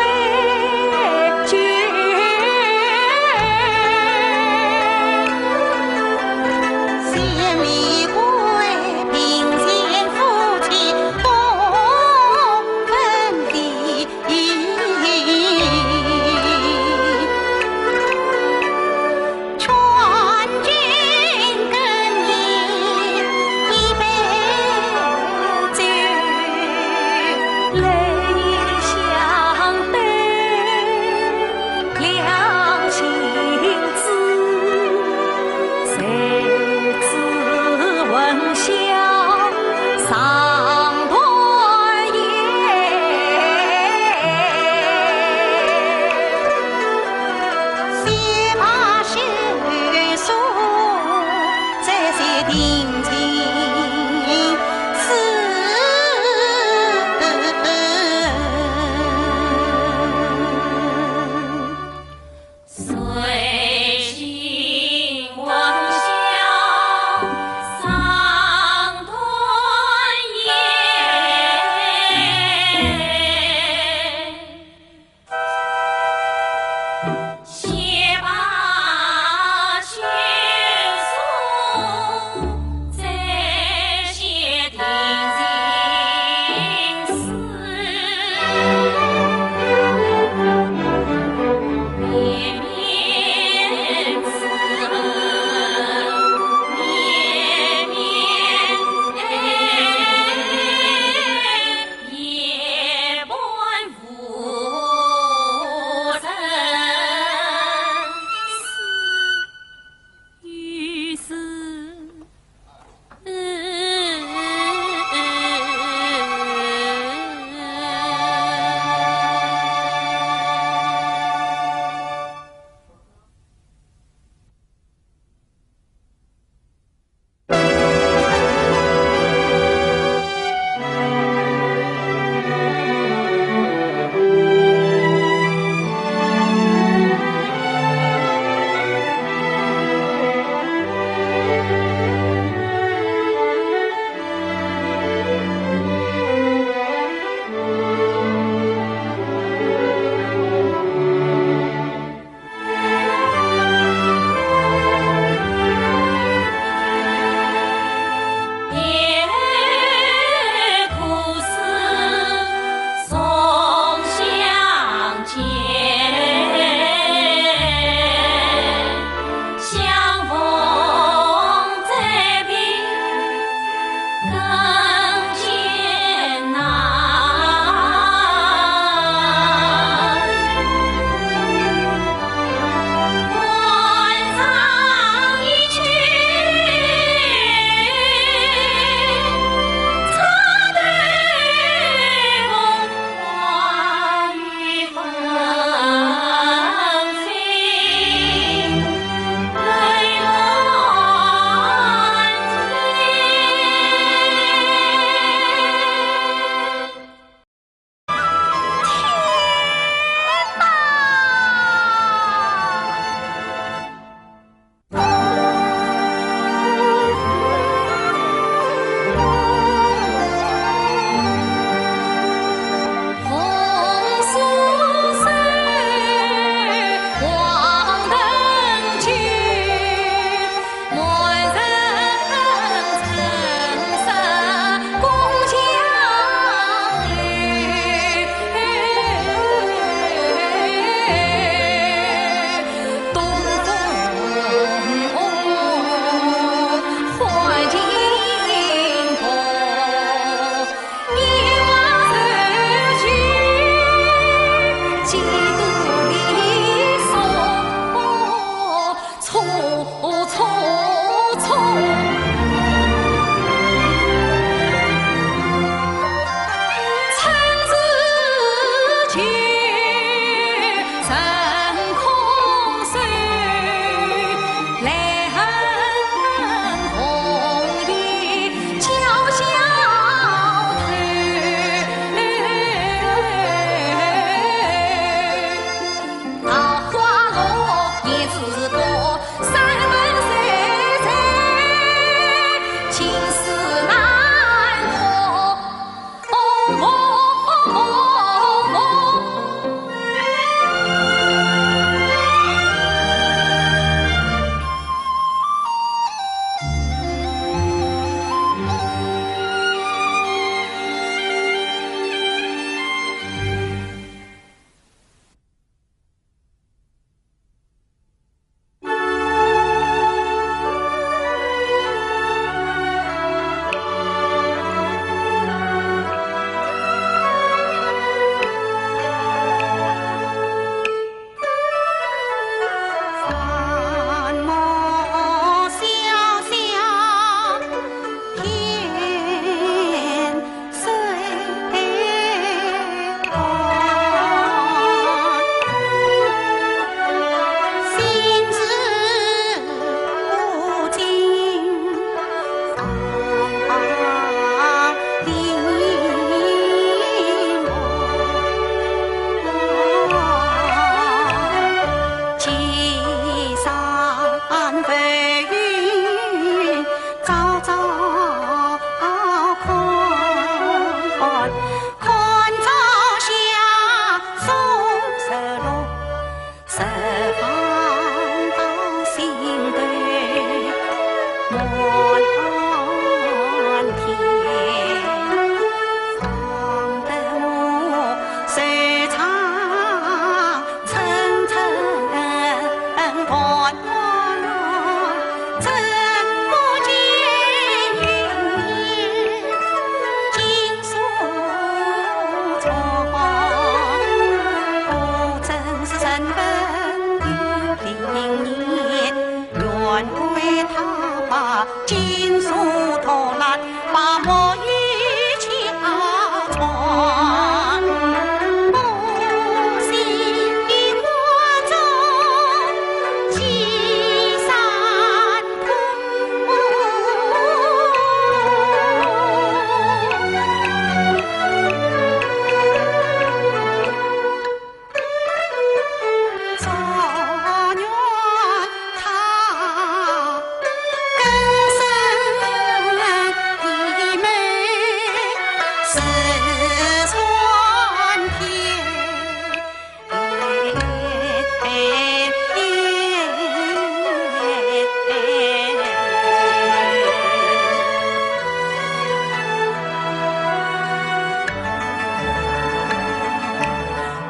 酒。千里归，并肩夫妻共 分离。劝君更尽一杯酒，泪相对。 两心知，谁知闻香尚断烟。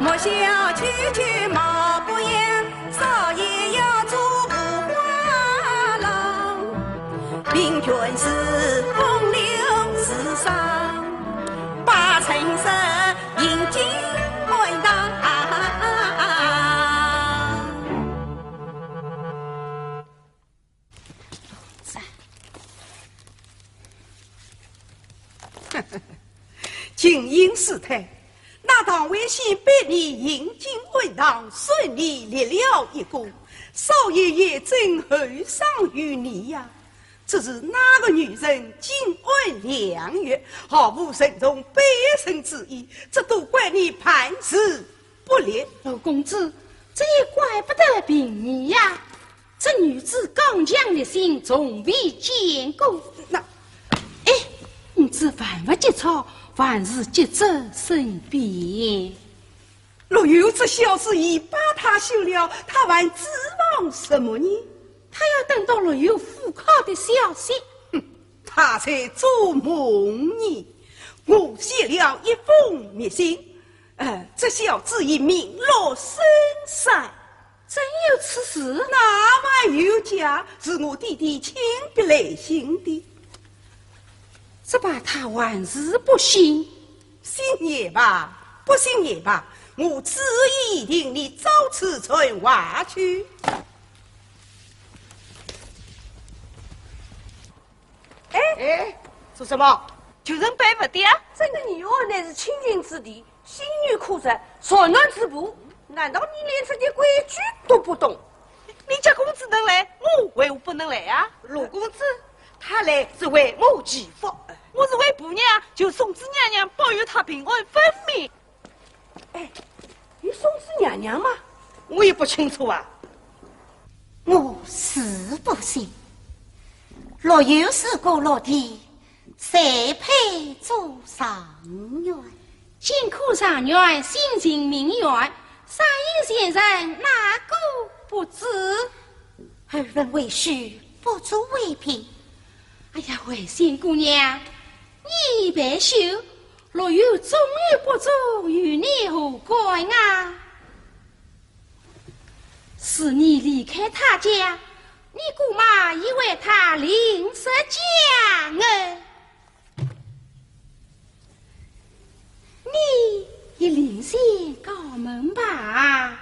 莫笑区区貌不扬，少爷要做五花郎。凭军师风流自赏，八成是英俊满堂。金陵师太，那唐惠仙被你迎进庵堂，顺利立了一功，少爷也真厚赏于你呀。只是那个女人进庵两月，毫无任重拜师之意，这都怪你办事不力。陆公子，这也怪不得凭你呀。 这女子刚强立心，从未见过。那，哎，你这万勿急躁，万事急则生变。陆游这小子已把她休了，他还指望什么呢？他要等到陆游赴考的消息。哼，他在做梦呢。我写了一封密信，呃，这小子已名落孙山。 真有此事？哪还有假？是我弟弟亲笔来信的。只怕他还是不信。信也罢，不信也罢，我主意已定，你早此传话去。 哎，哎，做什么？就是拜勿得啊！这个女儿乃是清净之地，心怀苦志，善男之辈，难道你连这点规矩都不懂？你家公子能来，我为何不能来啊？陆公子，他来是为某祈福，我是为婆娘，就送仔娘娘，保佑她平安分明。 哎，你送仔娘娘吗？我也不清楚啊。我是不信，陆游是个陆地，谁配做状元？金科状元，姓秦名远，三英贤人哪个不知？耳闻为婿，不足为凭。哎呀，惠仙姑娘，你别羞， 陆游中与不中与你何干啊？自你离开他家，你姑妈已为他另设佳人，你也另选高门吧。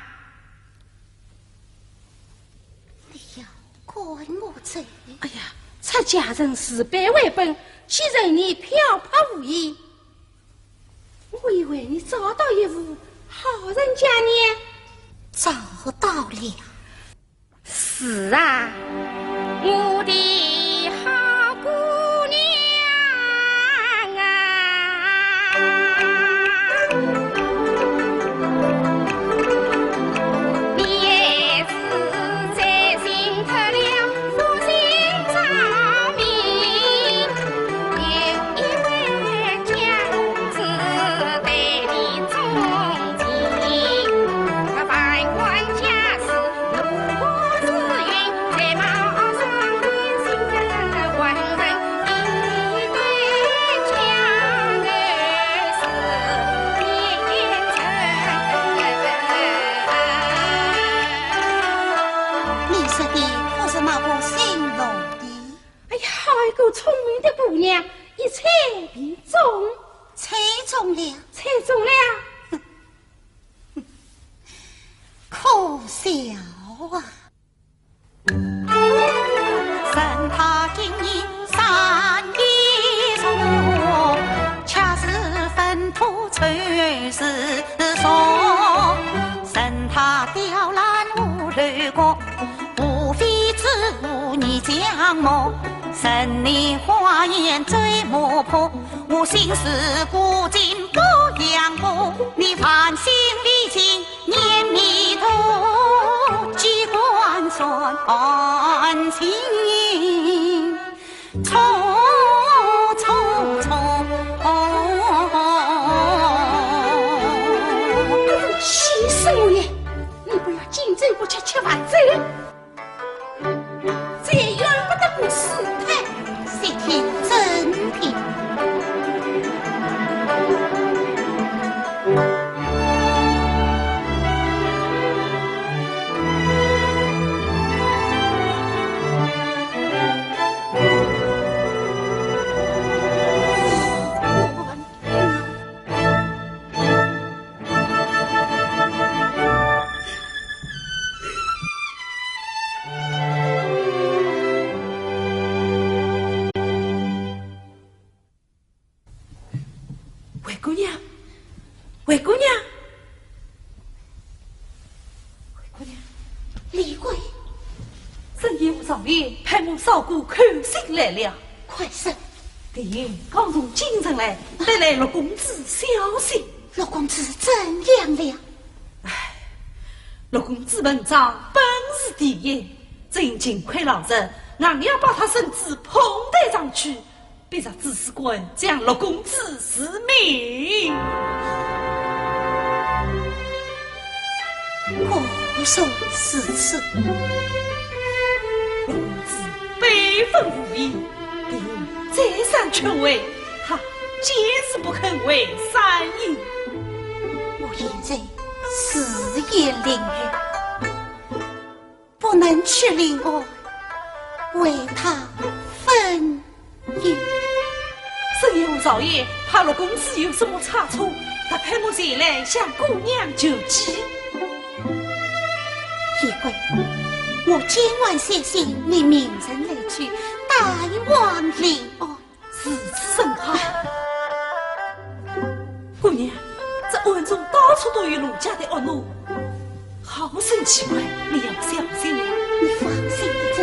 你要赶我走？哎呀，出家人自卑为本，岂容你漂泊无依？我已为你找到一户好人家呢。找到了。是啊，我的好姑娘啊。 你说的可是那个姓陆的？哎呀，好一个聪明的姑娘，一猜便中。猜中了？猜中了。可笑啊！是说，任他雕栏五楼阁，无非只无你将我。任你花言追魔婆，我心事古今各样过。你繁星未尽念迷途，机关算尽。 错错错！气死我了！你不要敬酒不吃吃罚酒，再怨不得我师太。细听真听。 灰姑娘，灰姑娘，灰姑娘。李贵。深夜无常夜，派我少顾口信来了。快说。李英刚从京城来，带来陆公子消息。陆公子怎样了？唉，陆公子文章本是第一，只因勤快劳碌，硬要把他升至捧台上去， 逼着知书官将陆公子除名。果然如此。陆公子辈分无比，李英再三劝慰，他坚持不肯为山阴。我现在是也领悟， 不能去另外为他分忧。深夜无常夜，怕陆公子有什么差错，特派我前来向姑娘求计。李贵，我今晚写信命人来去，带往临安。 如此甚好。姑娘，这暗中到处都有陆家的恶奴，好生奇怪，你要小心了。你放心的真。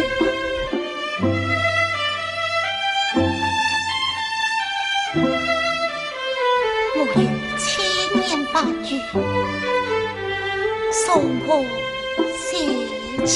我有千言万语，从何写起？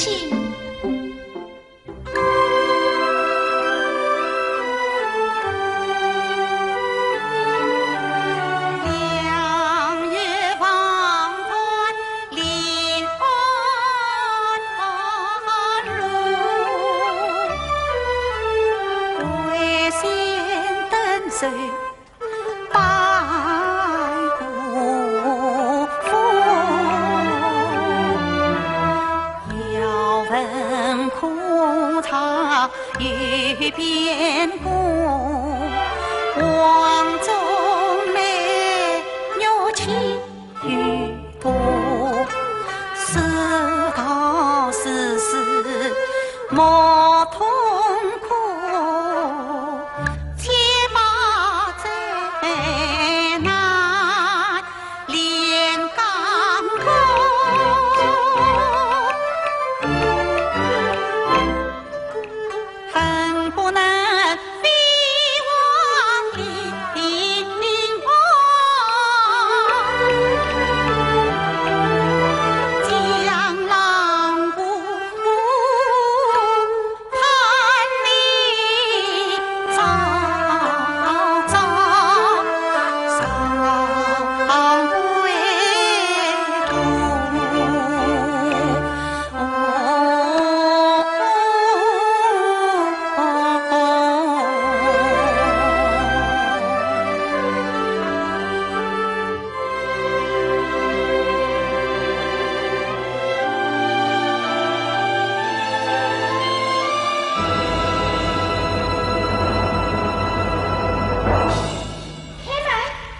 开门，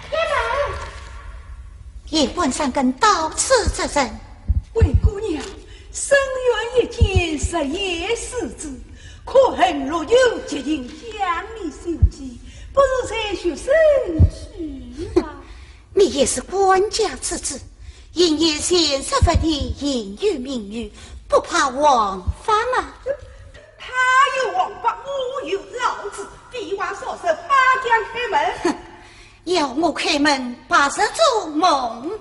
开门！夜半三更到此做甚？灰姑娘，深院一间，日夜思之，可恨陆游急情向你求计，不如随学生去吧。你也是官家之子，应有贤侄不第，应有名誉，不怕王法吗？他有王法，我有老子，废话少说，马上开门。哼，要我开门，白日做梦。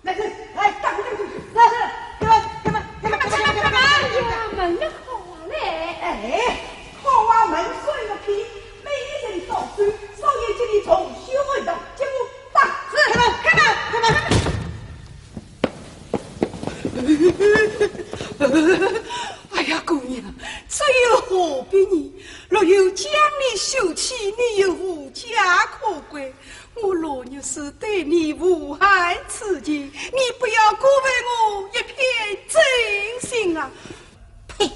来，来，来，打开这个，来，来，来，开门，开门，开门，开门，开门，开门。哎呀，门要好啊嘞。哎，好啊，门算个屁，每一人到手，少爷给你重修一道，给我打。是，开门，开门，开门。哎呀，姑娘，这又何必呢？若有将你休妻，你又无家可归。我若若是对你无害之情，你不要辜负我一片真心啊！呸！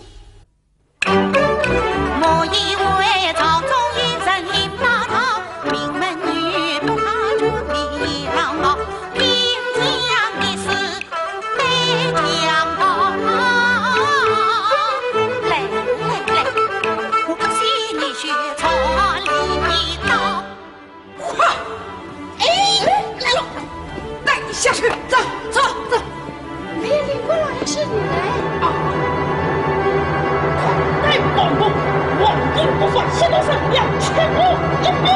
快！哎，来了，带你下去，走，走，走。哎，林官老爷是你来。啊！大胆王公，王公不说，是不是要吃我一顿？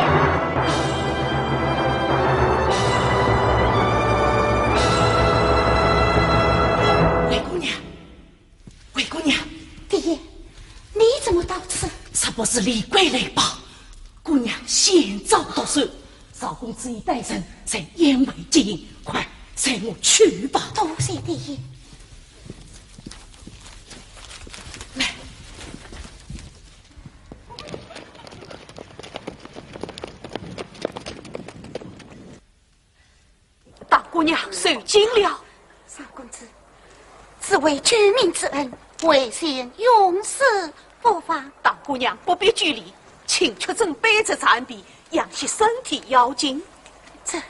灰姑娘，灰姑娘。爹，你怎么到此？这不是李贵来报，姑娘险遭毒手， 赵公子已带人在燕尾接应，快随我去吧。多谢爹。来。大姑娘受惊了。赵公子，只为救命之恩，为贤永世不忘。大姑娘不必拘礼，请吃准备这茶饯， 养息身体要紧。这。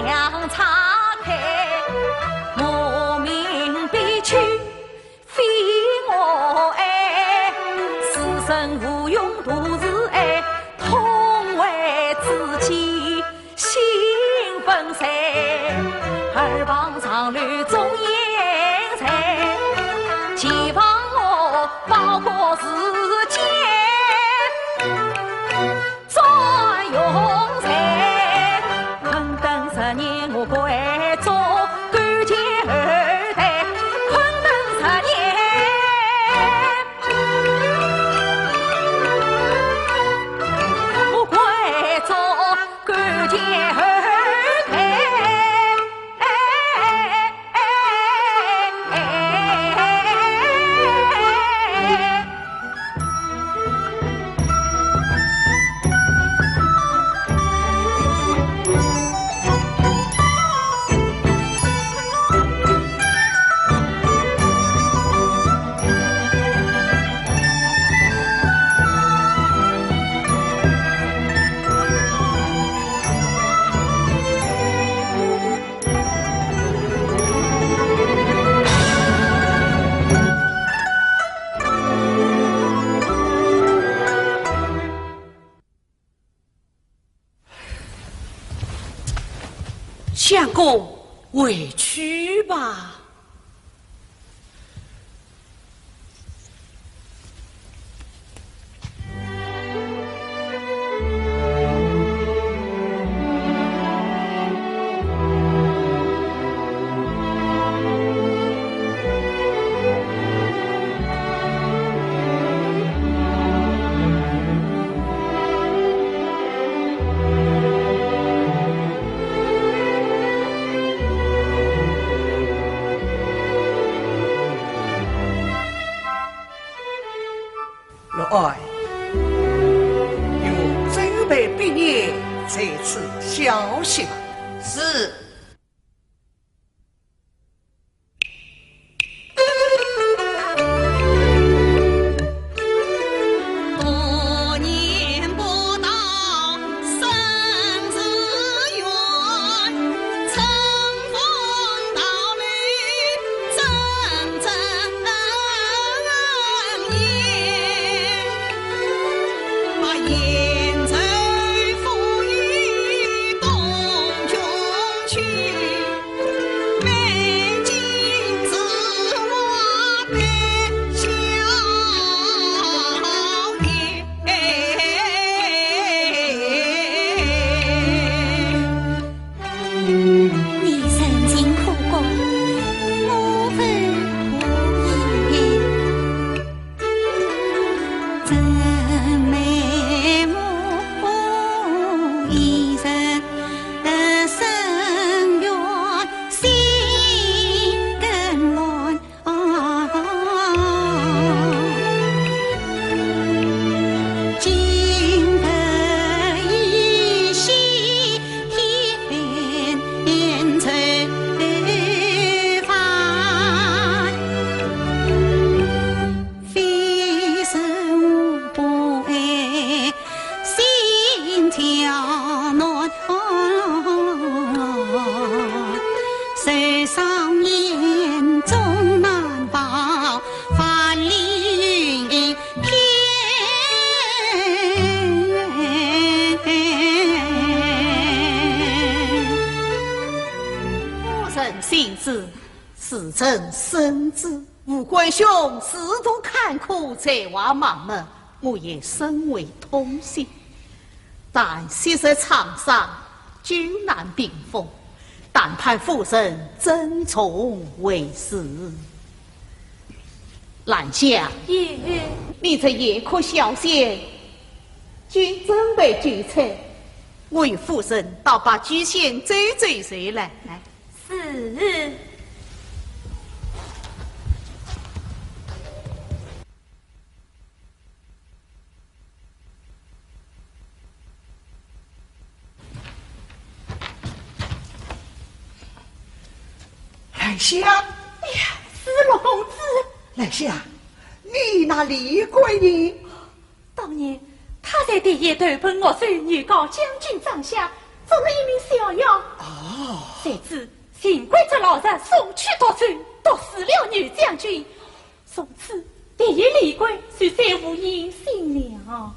两叉开，我命必去非我爱，此生无用途是爱，痛为自己心分散，二旁长流终厌散，前方我包括时间。 转用人，困顿十年我关照，勾践后代，困顿十年，我关照勾践后代。 相公，回去吧。 若爱，与周备毕业在此消息吧。是。夫人信之， 是臣深知。吴官兄仕途坎坷，才华盲目，我也深为痛心。但昔日创伤，久难平复，但盼夫人珍重为是。兰香，爷爷。你这夜哭小仙，就准备酒菜，我与夫人到白居仙走走来。来。 是。兰香。哎呀，是陆公子。兰香，你那李贵人？ 当年，她在第一投奔岳州，女高将军帐下，做了一名小丫。啊，哦。谁知秦桧这老贼送去毒酒，毒死了牛将军，从此别有李贵，就再无音信了。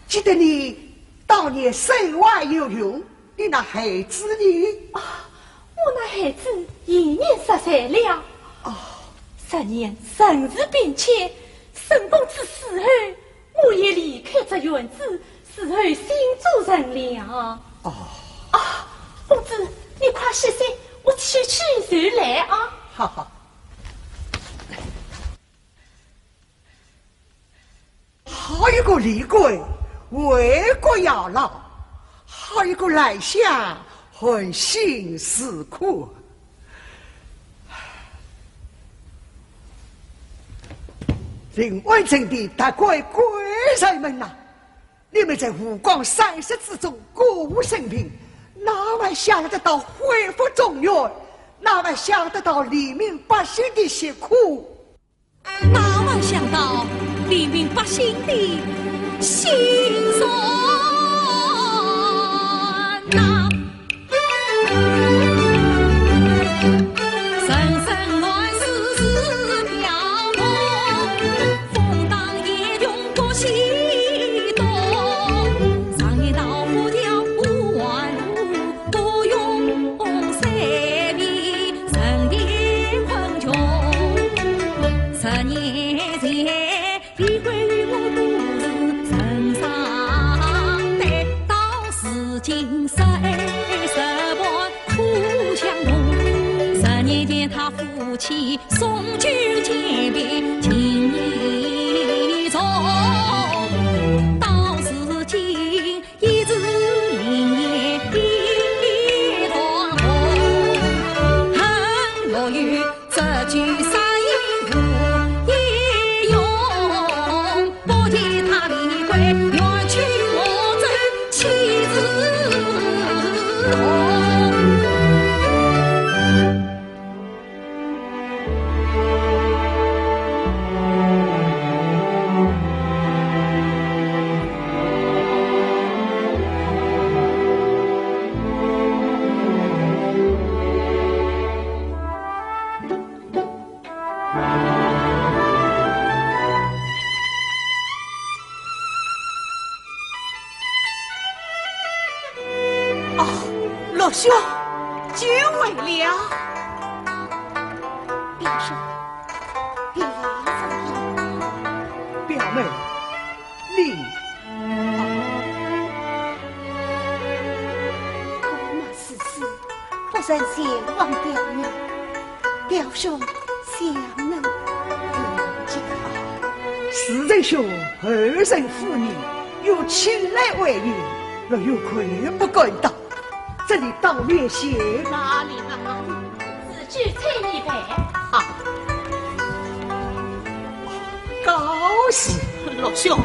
记得你当年身怀有孕，你那孩子呢？啊，我那孩子已年十岁了。哦。十年人事变迁，沈公子死后，我也离开这园子，死后新做人了。哦。啊，公子，你快歇息，我去去就来啊。好好。 好一个李贵，为国效劳，好一个兰香，含辛茹苦。临安城的达官贵人们呐，你们在五光闪閃之中歌舞升平，哪还想得到恢复中原？哪还想得到黎民百姓的疾苦？ 哪还想到黎民百姓的心酸呐。啊，陆兄，久违了。表兄，你来了。表妹，你……啊，我们是死，不曾前往表妹。 表兄想呢？世人说后生妇女有亲来为女，若有愧不敢当，这里当面谢。哪里哪里，自己请你陪。啊，高兴。陆兄，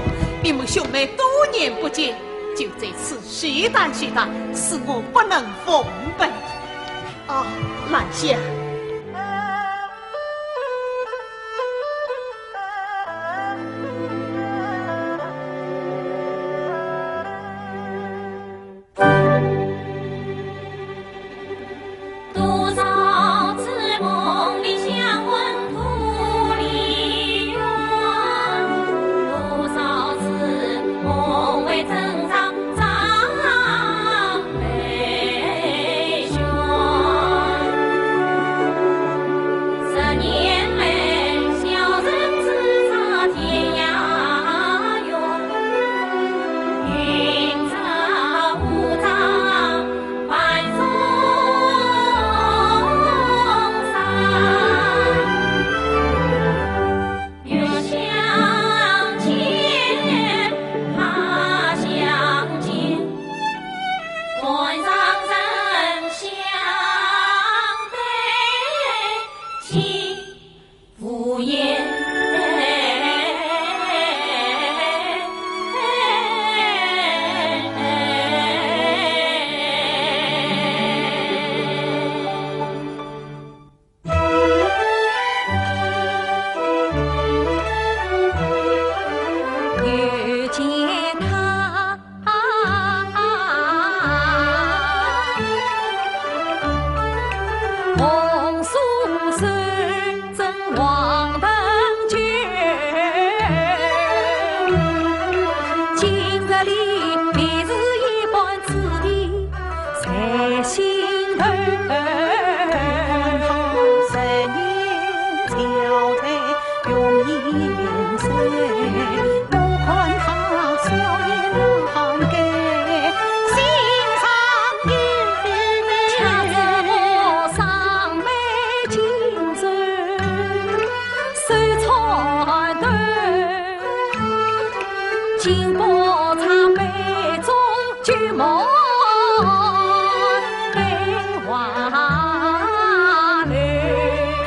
你们兄妹多年不见，就这次 细谈细谈，使我不能奉陪。啊，兰香。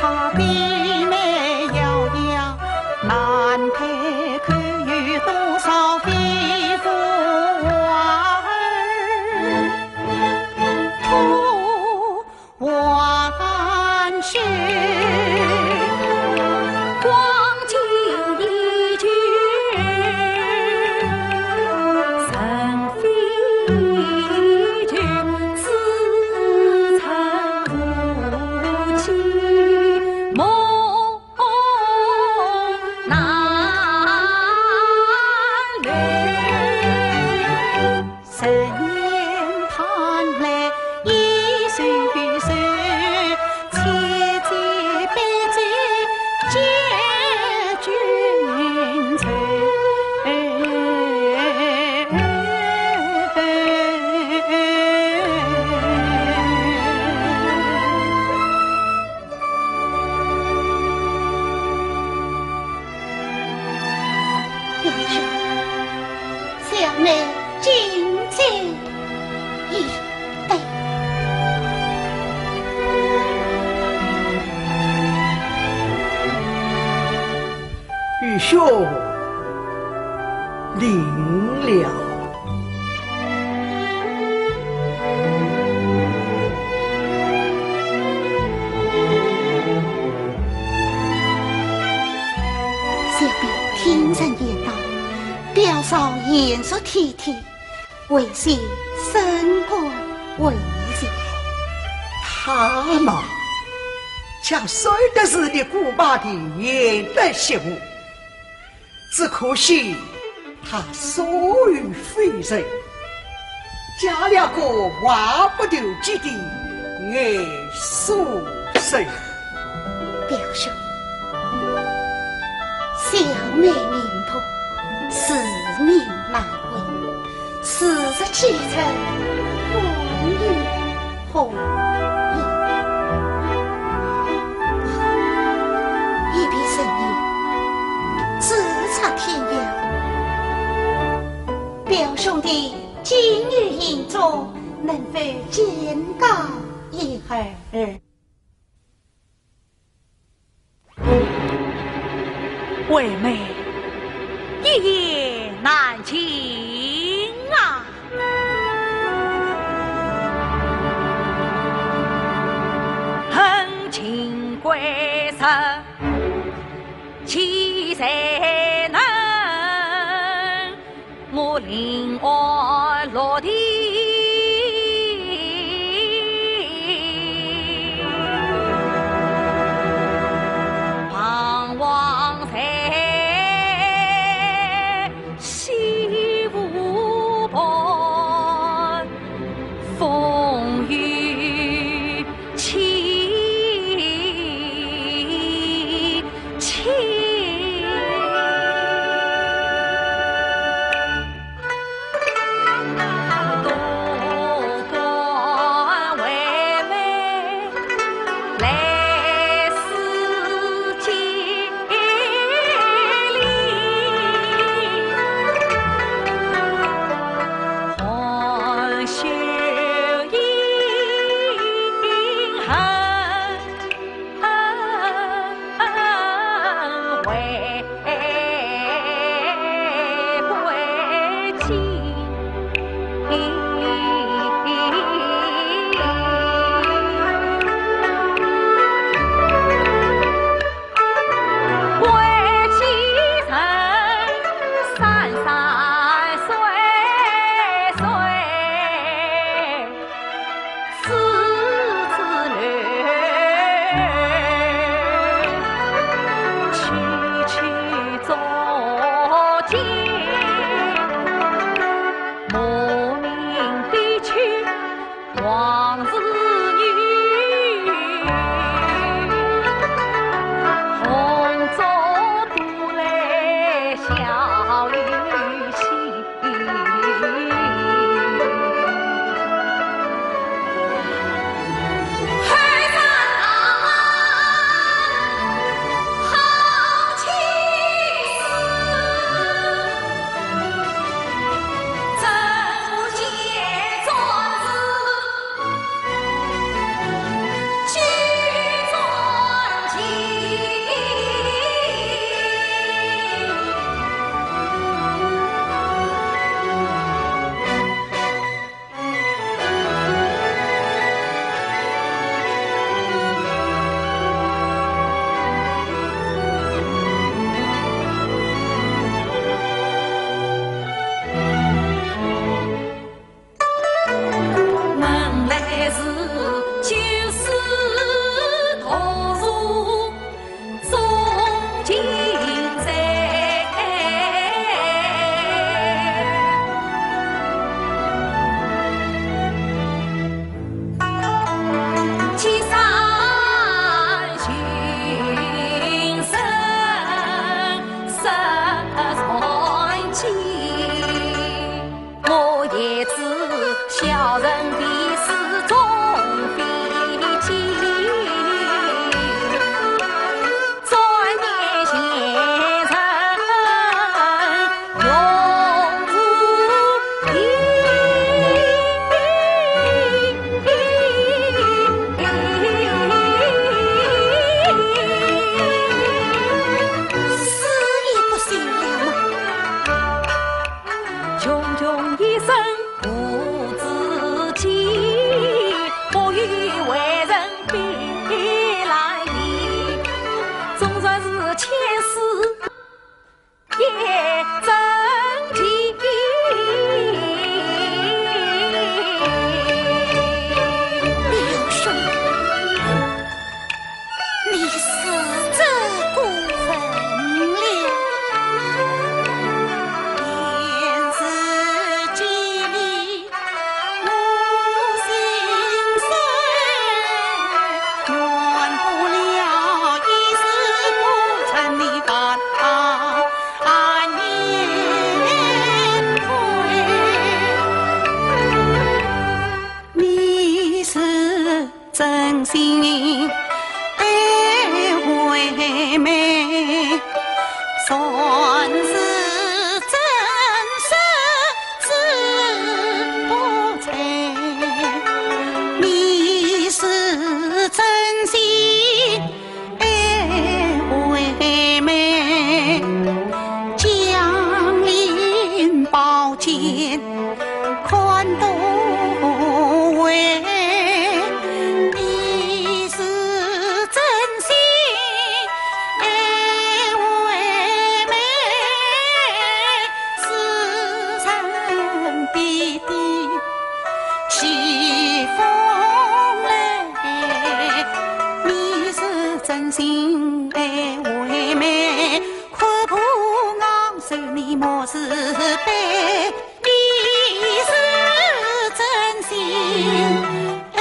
他的美窈窕，难配口语多少非福花儿。 万事光景依旧，人非旧，似曾无期，梦难留。 十年盼来一岁岁，千金百金解君愁。表兄， 小妹敬酒一杯。愚兄领了。 小妹听人言道，表嫂贤淑体贴，为兄深感慰藉。他嘛，假虽得是你姑妈的贤德媳妇，只可惜她所遇非人， 嫁了个话不投机的严书生。表兄，小妹命薄，自命难违，自是继承，还有何用？一别成年，只差天涯。 表兄的金玉银镯，能否见告一二？惠妹，一言难尽啊！恨情归宿， 岂在能？我临安落地，彷徨在西湖畔，风雨 凄清。真心爱为媒，算是真实是不才。你是真心爱为媒，将银宝剑 看多为，你是真心爱为媒，世上比的西风来。你是真心爱为媒，看破昂首你莫自卑。 你是真心爱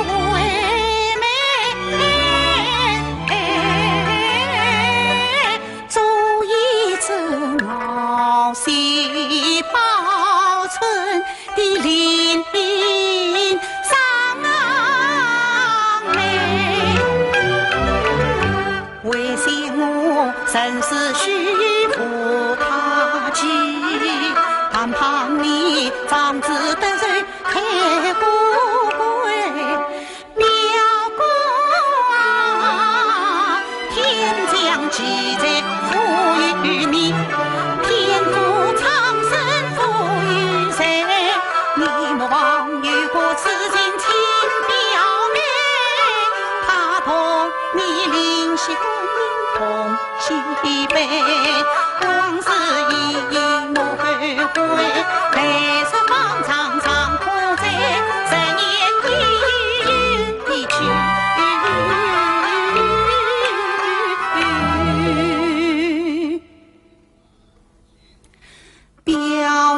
为媒，做一只熬细胞村的林上妹。 为想我生死须无他期，但盼你长子登寿开富贵。表哥啊，天降奇才富于你，天助苍生富于谁？你莫忘有个知心亲表妹，她同 你灵犀观音同西北，往事已无后悔，来日方长长可再，十年一去。 表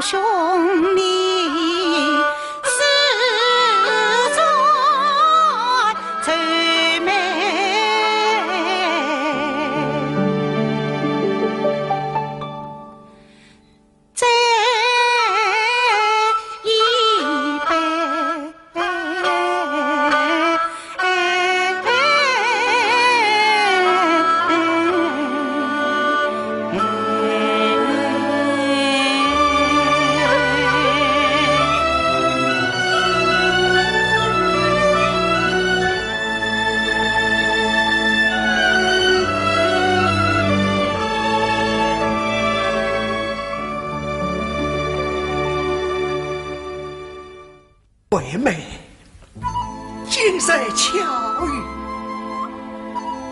兄你是最最美，这一杯。 为媒，今日巧遇，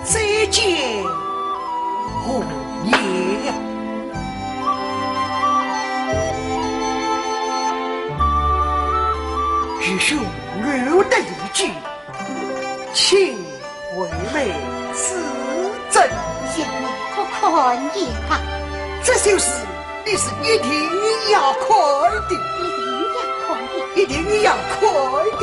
再见红颜呀。愚兄有得理解，请 为媒自斟。不看也罢。这首诗你是一定要看的。一定要看的。一定要看的。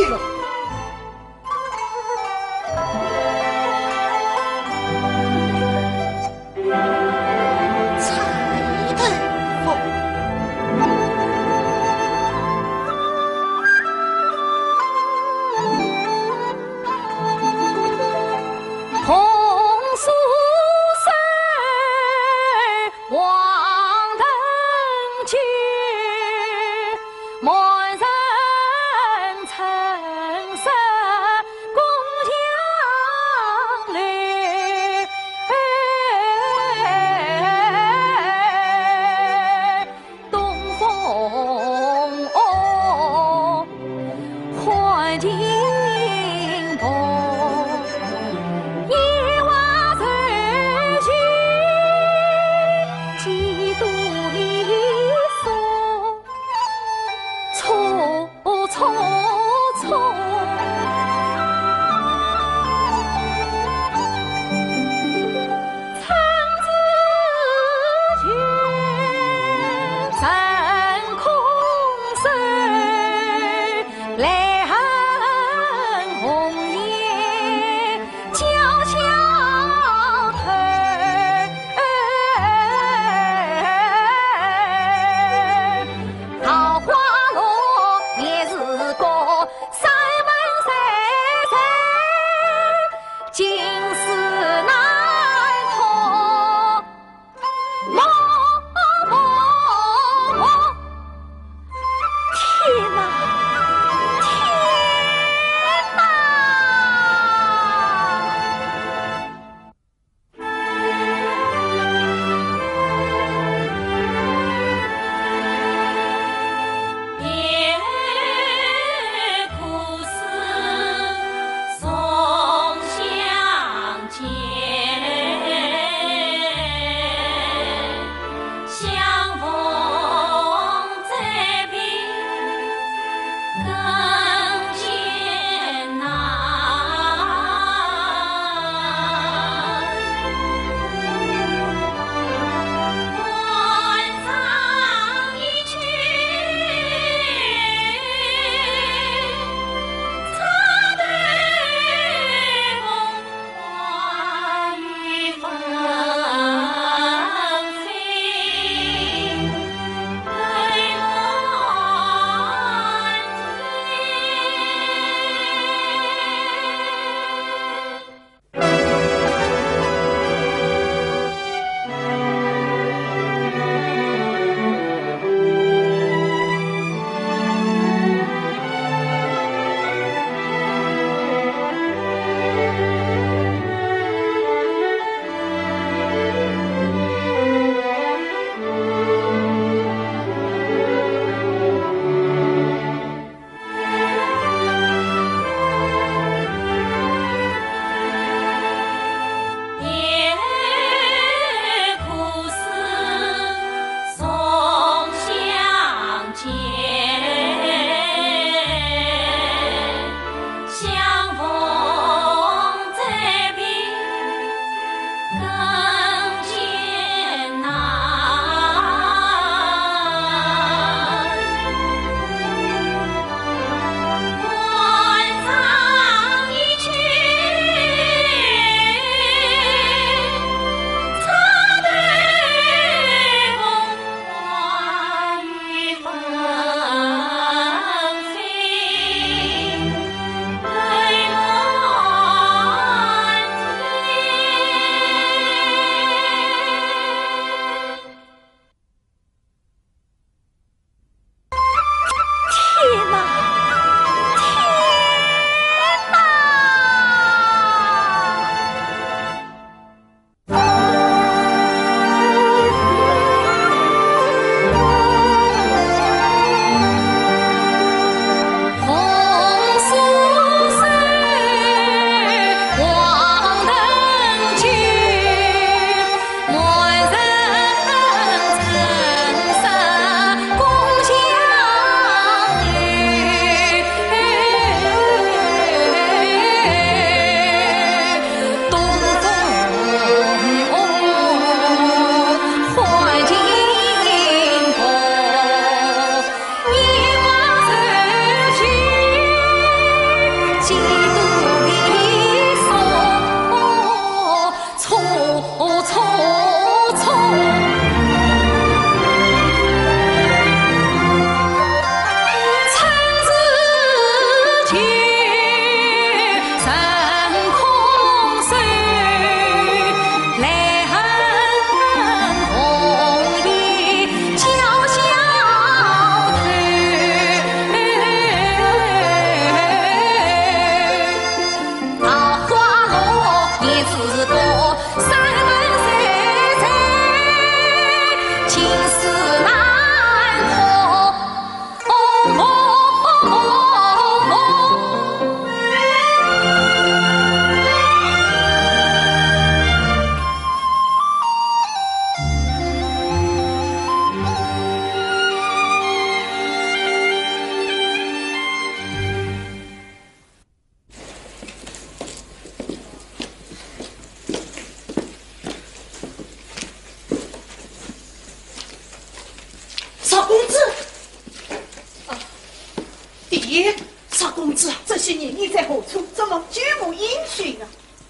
公子，这些年你在何处？怎么久无音讯啊？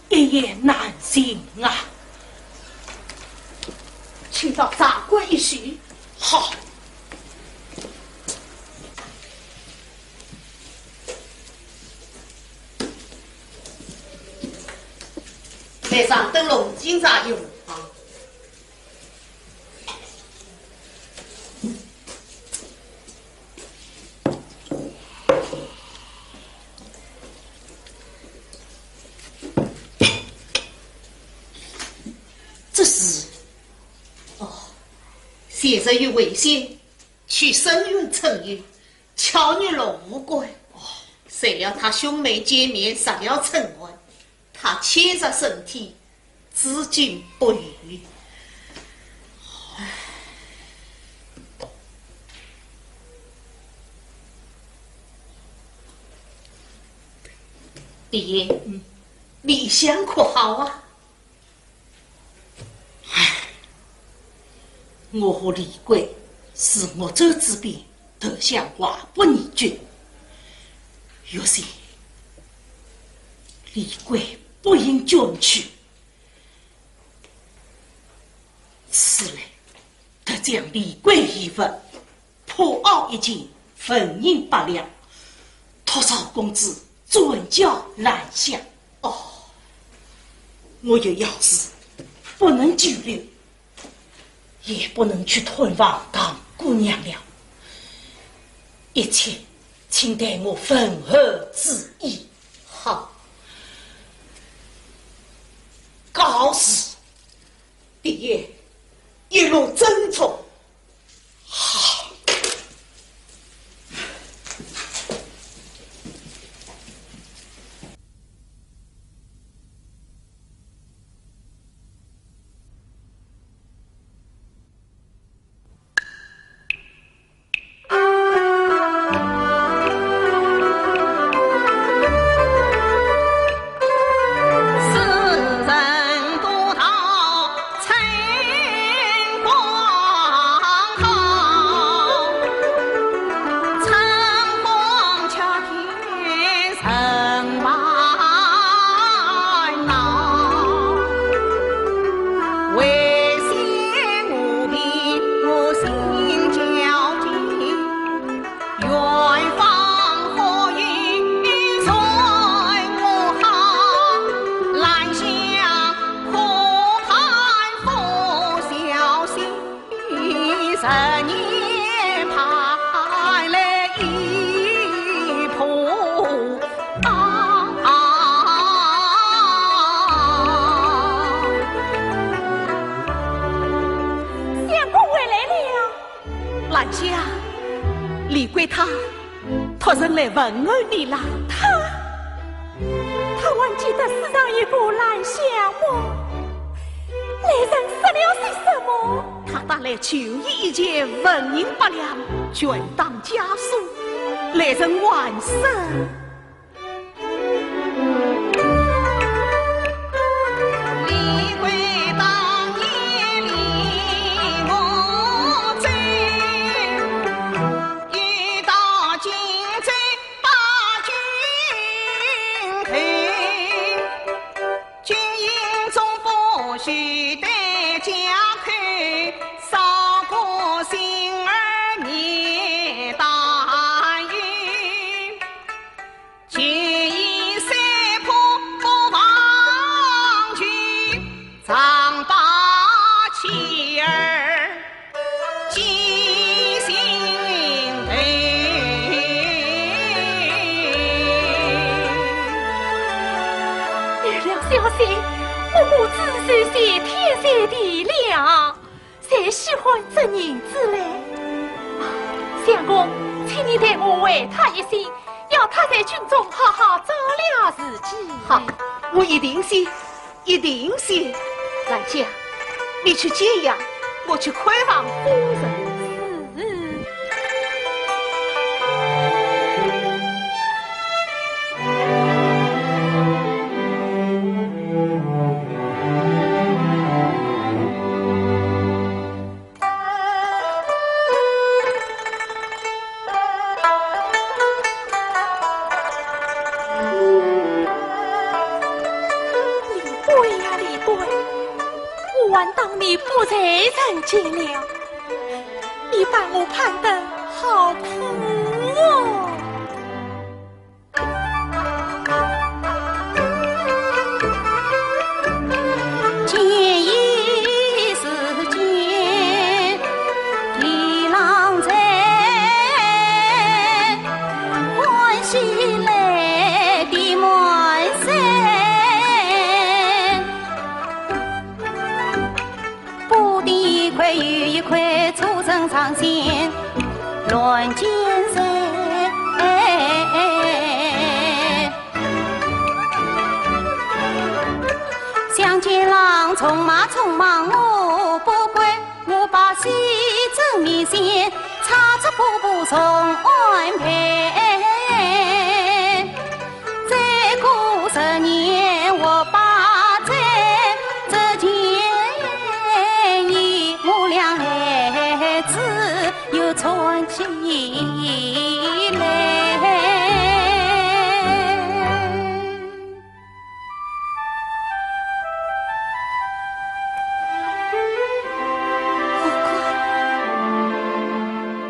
一言难尽啊。请到茶馆一叙。好。来上等龙井茶一壶啊。 这是？哦，先生有危险，去深院请医，巧遇龙五官。哦，谁料他兄妹见面，杀了陈安，他气煞身体，至今不愈。唉。爹，嗯。你一向可好啊？ 唉，我和李贵是岳州之兵，投降淮北义军。若是李贵不幸捐躯，此来特将李贵遗物 破案一件纹银百两，托少公子转交兰香。哦，我有要事，不能久留，也不能去探望唐姑娘了。一切，请待我文后旨意。好。告辞。 爹，一路珍重。好。相公回来了。兰香，李贵他，托人来问候你啦。他，他还记得世上有个兰香吗？来人说了些什么？他带来求医一件纹银百两，全当家属，来人还生。原谅小姐，我母子是谢天谢地了。 谁喜欢这银子嘞？相公，请你代我回他一声，要他在军中好好照料自己。好，我一定谢，一定谢。兰香，你去静养，我去看望夫人。是。当你不在人间了，你把我盼得好苦哦。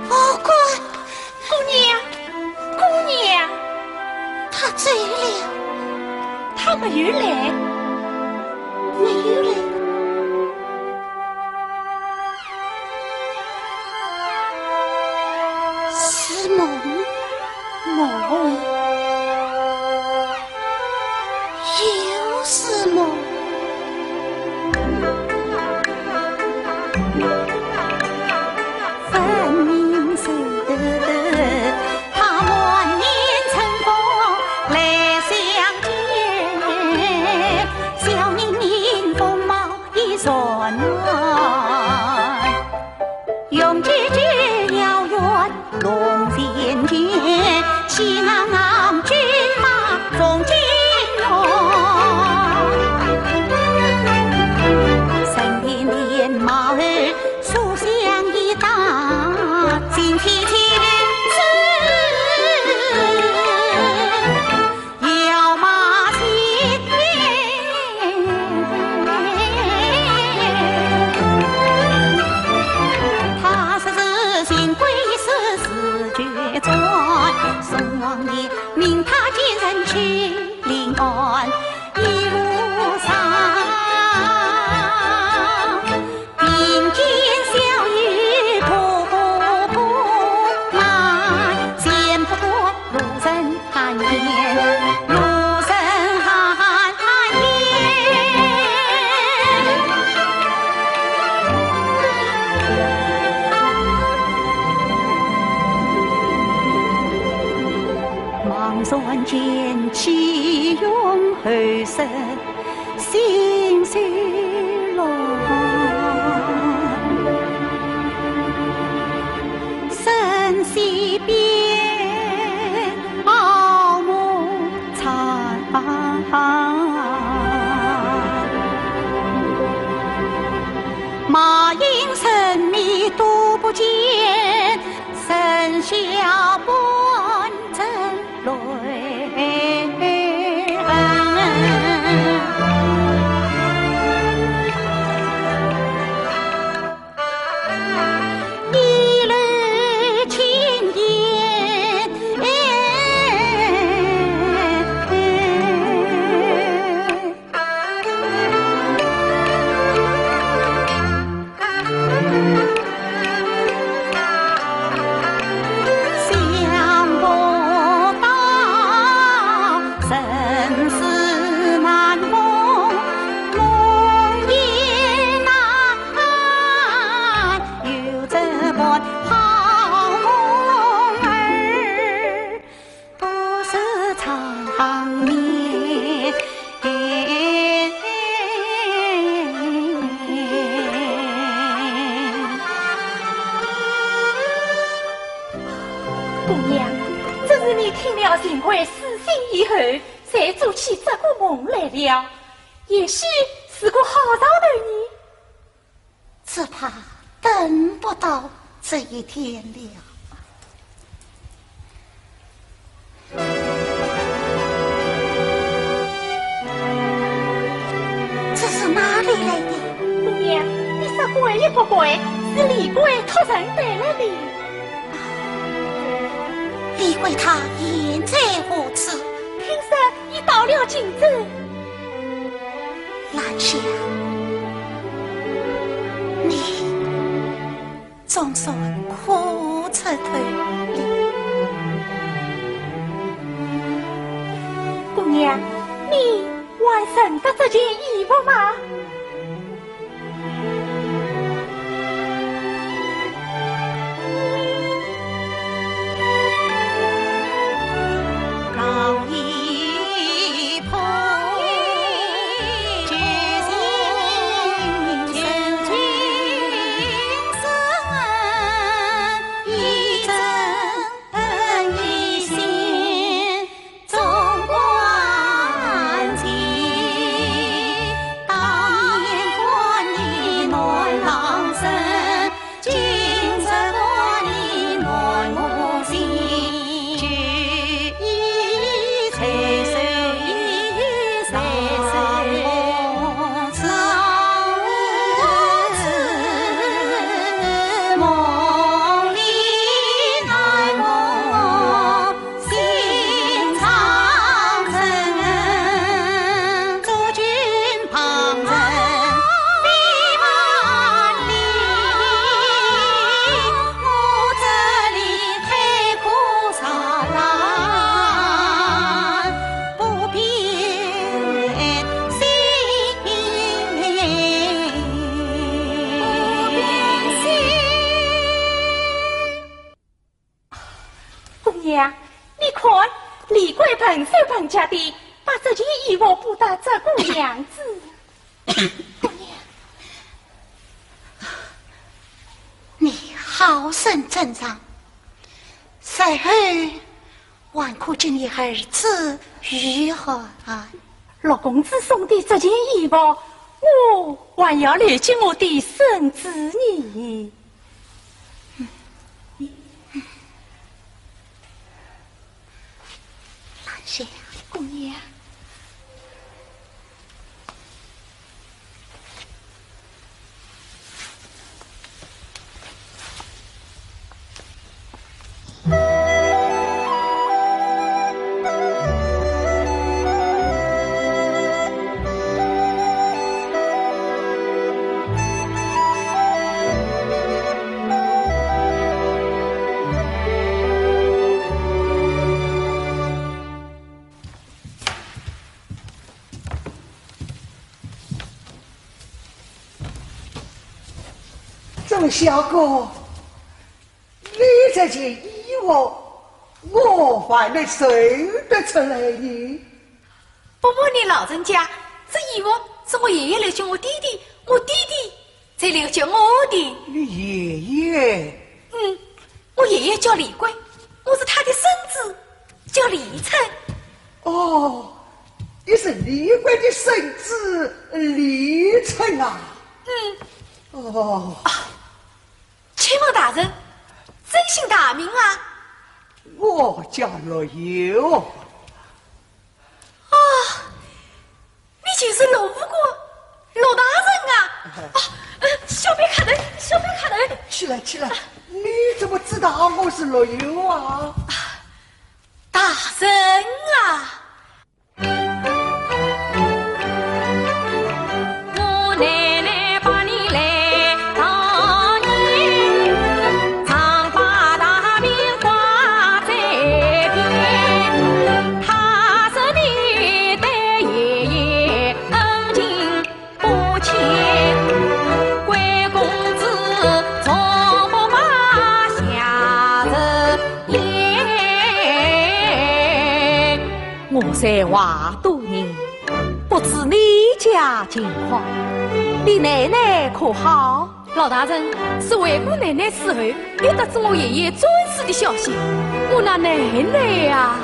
哦，姑娘，姑娘，他走了。他没有来。没有来。是梦。 梦，又是梦。姑娘，这是你听了秦桧书信以后，才做起这个梦来了。也许是个好兆头呢。 只怕等不到这一天了。这是哪里来的？姑娘，怪也不怪，是李贵托人带来的。李贵他现在何处？听说已到了荆州。兰香，你总算哭出头了。姑娘，你还认得这件衣服吗？ 姑娘，你看，李贵笨手笨脚的，把这件衣服补得这个样子。姑娘，你好生珍藏，随后还可进一二次御寒。陆公子送的这件衣服，我还要留给我的孙子呢。 兰香，姑娘。 这位小哥，你这件衣服，我还没认得出来呢。伯伯，你老人家，这衣服是我爷爷留给我爹爹，我爹爹 才留给我的。你爷爷？嗯，我爷爷叫李贵，我是他的孙子，叫李琛。哦，你是李贵的孙子李琛啊？嗯。哦。啊，请问大人，尊姓大名啊？我叫陆游。 啊，你就是陆府官陆大人啊！啊，呃，小辈客气，小辈客气。起来，起来，你怎么知道我是陆游啊？大人啊！ 我在华都人，不知你家情况，你奶奶可好？老大人，是回过奶奶死后，又得知我爷爷转世的消息，我那奶奶呀。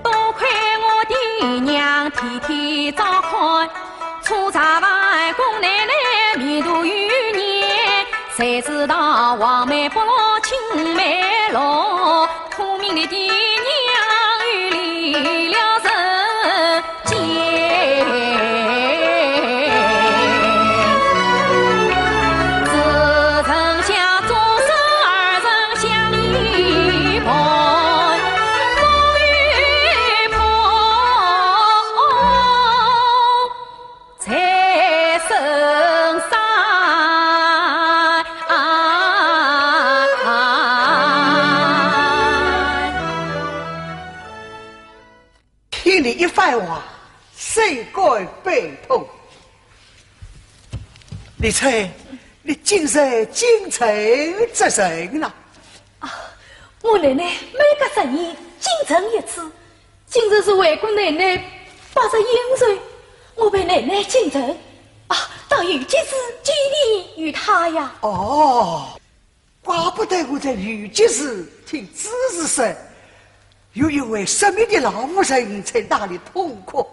多亏我爹娘天天照看，初尝自打黄梅剥落青梅落，苦命的爹娘又离了人间。只剩下众生二人相依伴，风雨不。 在深山。听你一番话，心肝悲痛。李翠，你今日进城做甚呢？啊，我奶奶每隔十年进城一次， 今日是为姑奶奶百日姻缘，我陪奶奶进城，啊，到御姐寺见面于她呀。哦，怪不得我在御姐寺听知县说，有一位失明的老妇人在那里痛哭，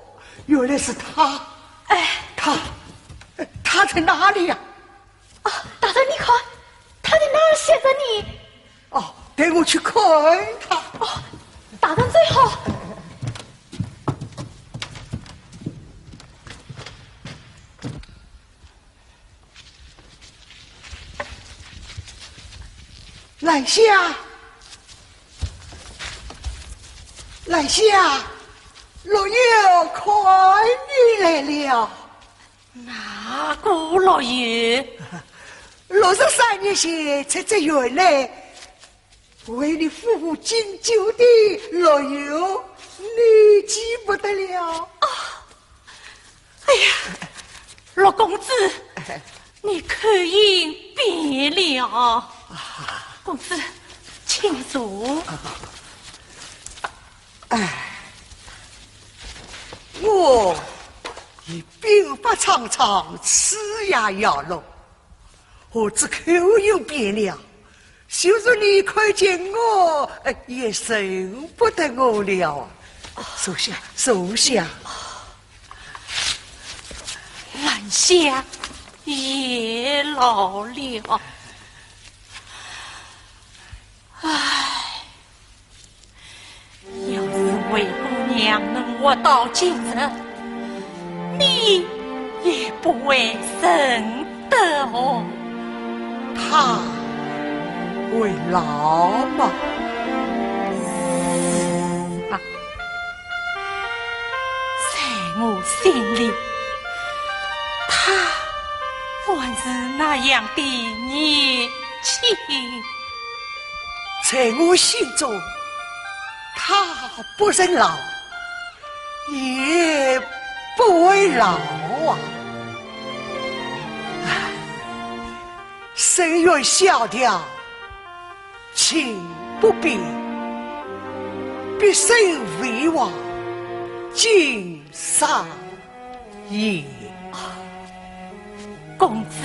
原来是她。哎。她，她在哪里呀？啊，大人你看，她在那儿写着呢。 哦，待我去看她。哦，大人走好。兰香，兰香，陆游看你来了。 哪个陆游？六十三年前出จากเรือน 来为你夫妇敬酒的陆游，你记不得了？啊，哎呀，陆公子，你口音变了。公子，请坐。 唉，我已鬓发苍苍，齿牙牙落，何止口音变了，就是你看见我，呃，也认不得我了啊。坐下，坐下。兰香也老了。唉。 要是灰姑娘能活到今日，你也不会认得哦。她会老吗？是啊，在我心里，她还是那样的年轻。 在我心中，她不曾老，也不会老啊。唉，深院小调，情不变，毕生为王，锦上 也。公子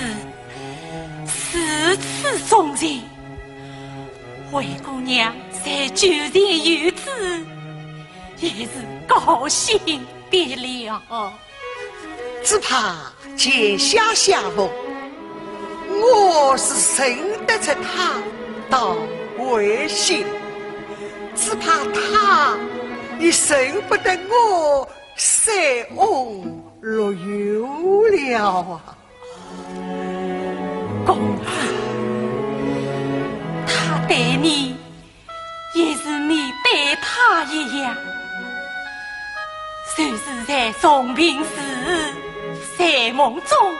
如此钟情，灰姑娘在酒前有主，也是高兴极了。只怕前下相逢，我是认得出她当回心，只怕她也认不得我 三翁陆游了啊。公子，他对你也是你对他一样，就是在重病时、睡梦中，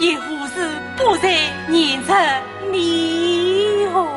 也无时不在念着你哟。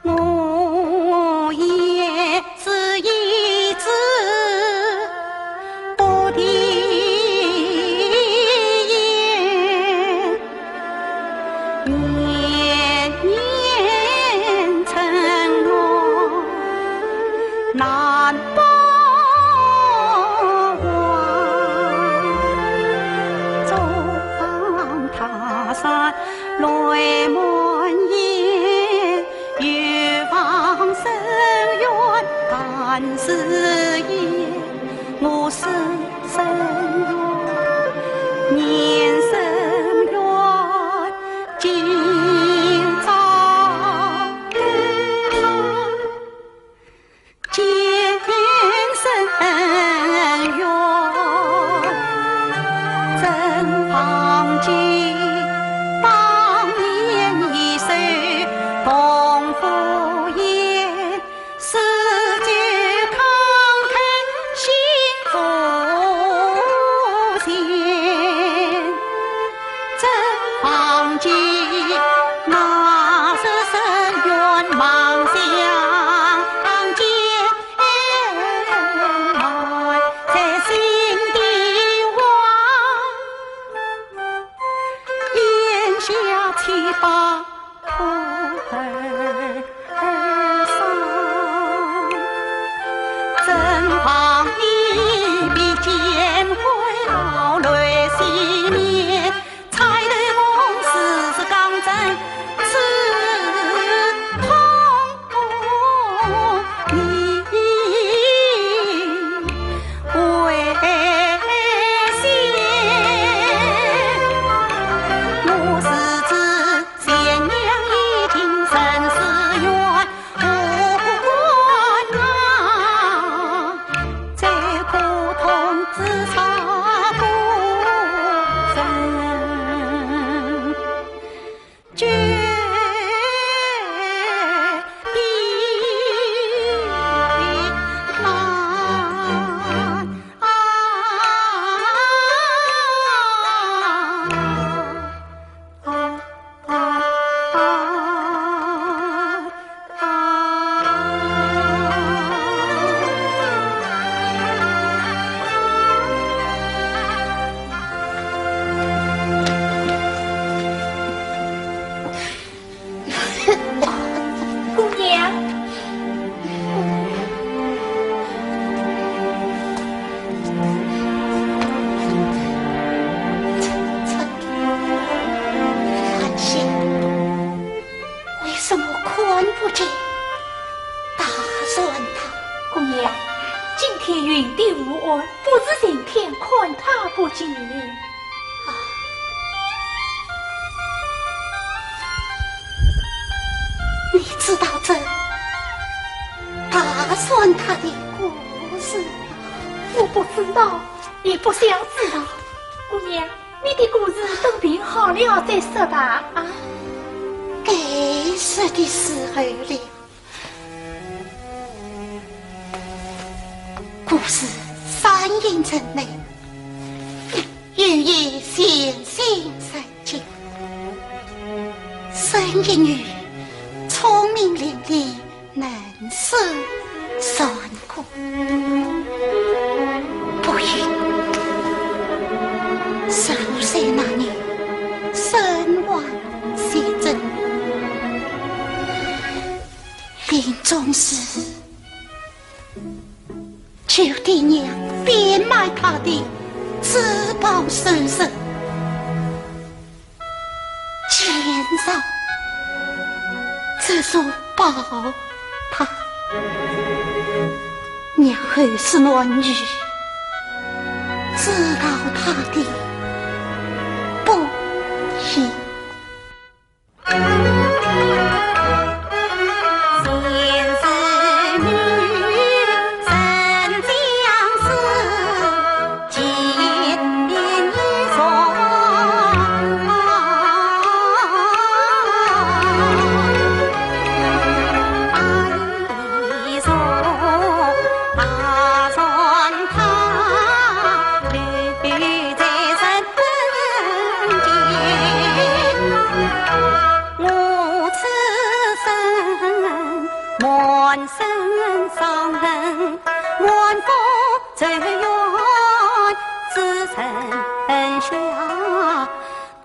我也是一只不停年年春落难把望，走访他山来满眼，远方深远但是眼，我深深远，念深远，今朝。 见深远，正方卿，当年一首同赴宴，诗酒慷慨心无限。 正方卿，那时深远望乡间，在心底望，眼下七八可儿 伤。正方卿，比肩回老泪洗面，钗头梦似是刚正刺痛你为先。我是知 贤娘已经生死缘，无关啊，这苦痛之差不成，绝必难啊。 姑娘，春春，含笑，为什么看不见大船她？姑娘，今天云顶无岸，不是晴天看她不见。 啊，你知道这大船她的故事吗？我不知道，也不想知道。姑娘，你的故事等病好了再说吧。啊，该说的时候了。 故事山阴城内，有一闲心人家，生一女，聪明伶俐，能诗善歌。不幸，十五岁那年，身患绝症， 临终时，求爹娘变卖她的珠宝首饰，钱财折寿报答，让后世男女知道她的不易。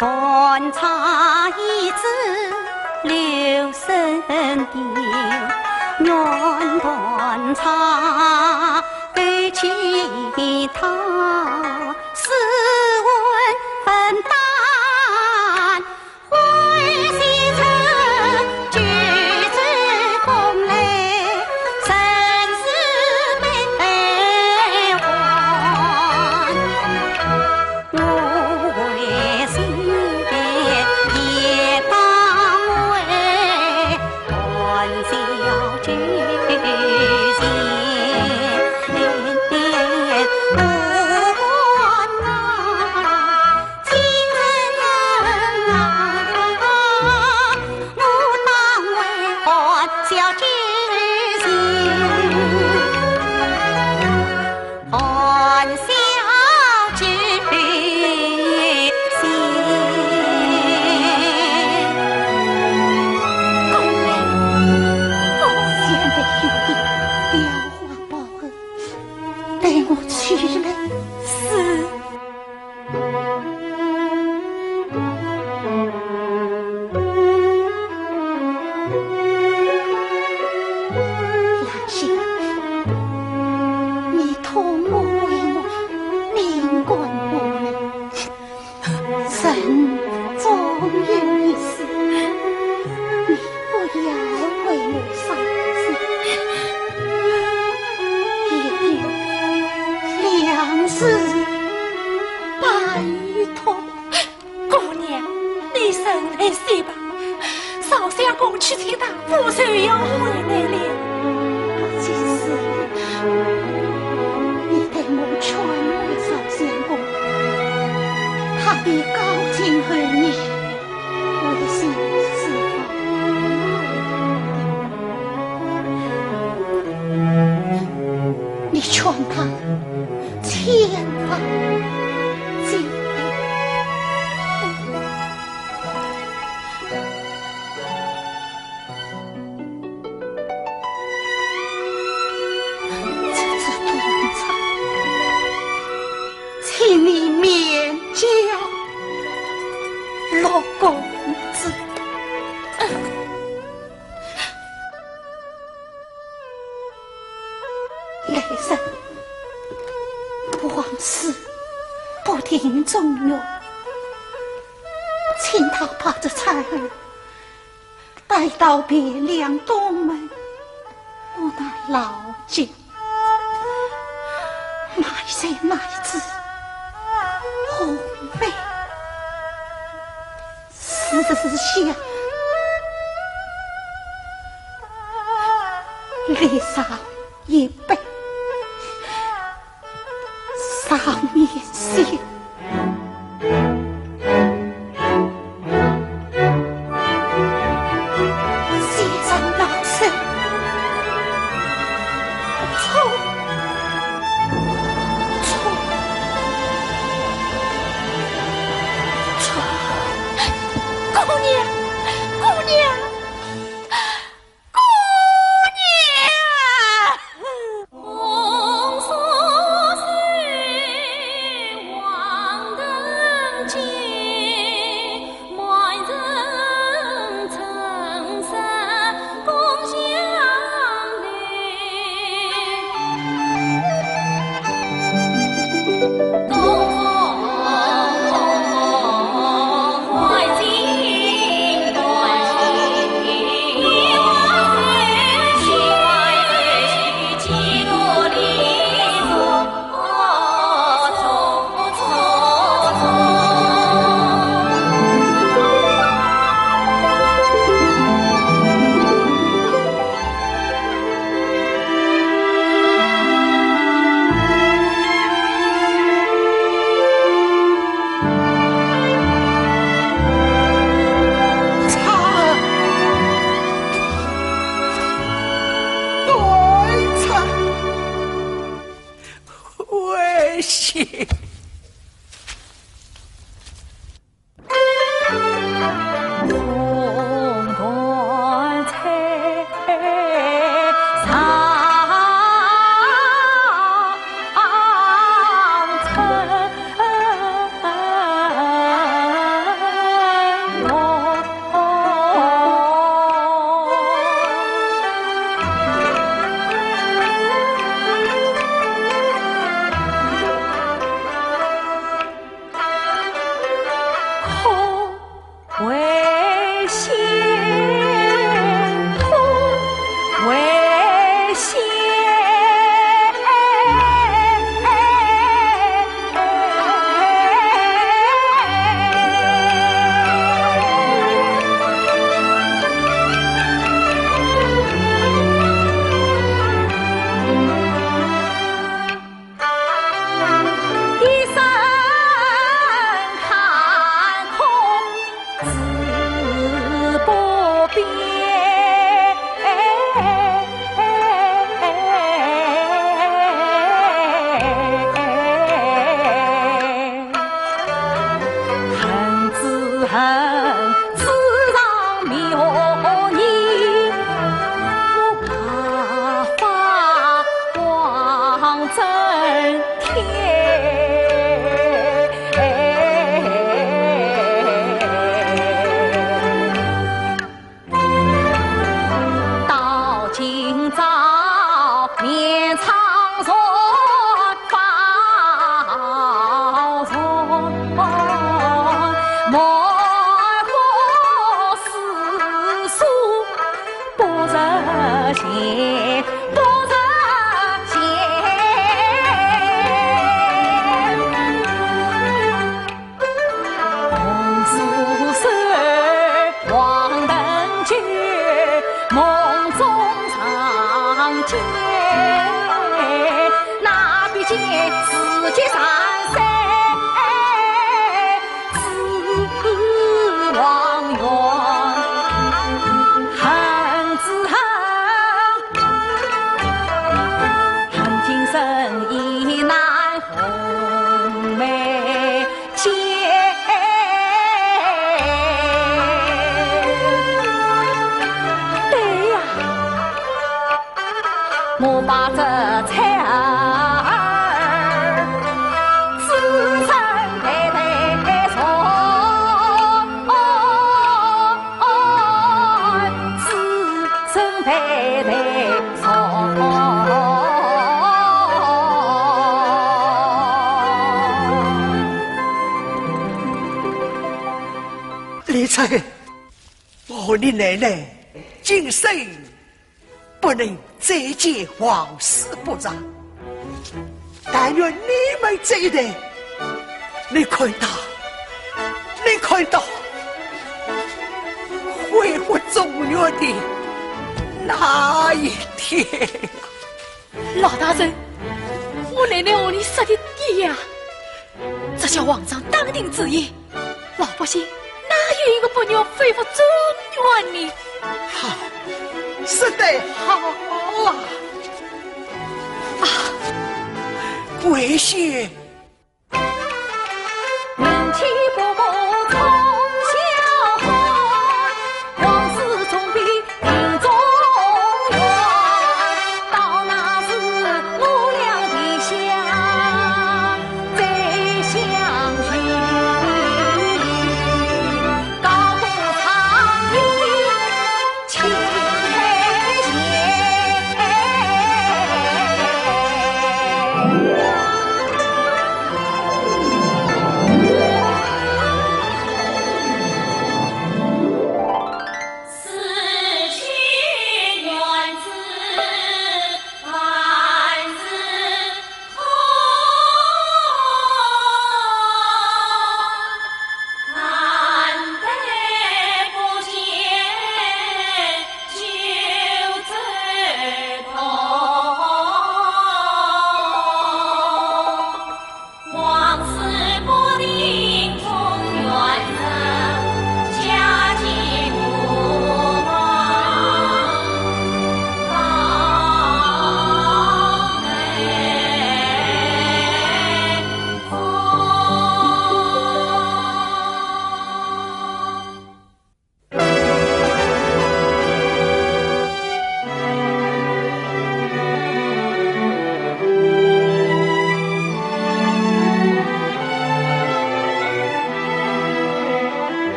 断肠一子留身边，愿断肠对其他，试问怎担 姑娘，你忍耐些吧，少相公去请大夫，就要回来了。不就是你对我劝慰少相公，他的高情厚义，我的心是放不下的。你劝他千万记得。这次断肠，请你免交陆公子。 来生王氏不听中药，请他把这产儿带到汴梁东门我那老家，埋在那一只红梅树下。 立上一拜，上面写，写上那声“错，错，错”。姑娘，姑娘。 姑娘。恨自上面何年，我白发望春天。 到今朝，年昌岁，宝岁，满腹诗书，不曾写，不曾写。 红酥手，黄灯酒，梦中常见。那比肩，世界上谁，指望远，恨之恨，恨今生亦难红梅 见。对呀，我把这钗儿子孙代代送，子孙代代 李琛，我和你奶奶今生不能再见，往事不长。但愿你们这一代，你看到，你看到，恢复中原的那一天。 老大人，我奶奶和你说的对呀，这叫皇上当定主意，老百姓哪有一个不愿恢复中原呢？好，说得好啊！啊，为先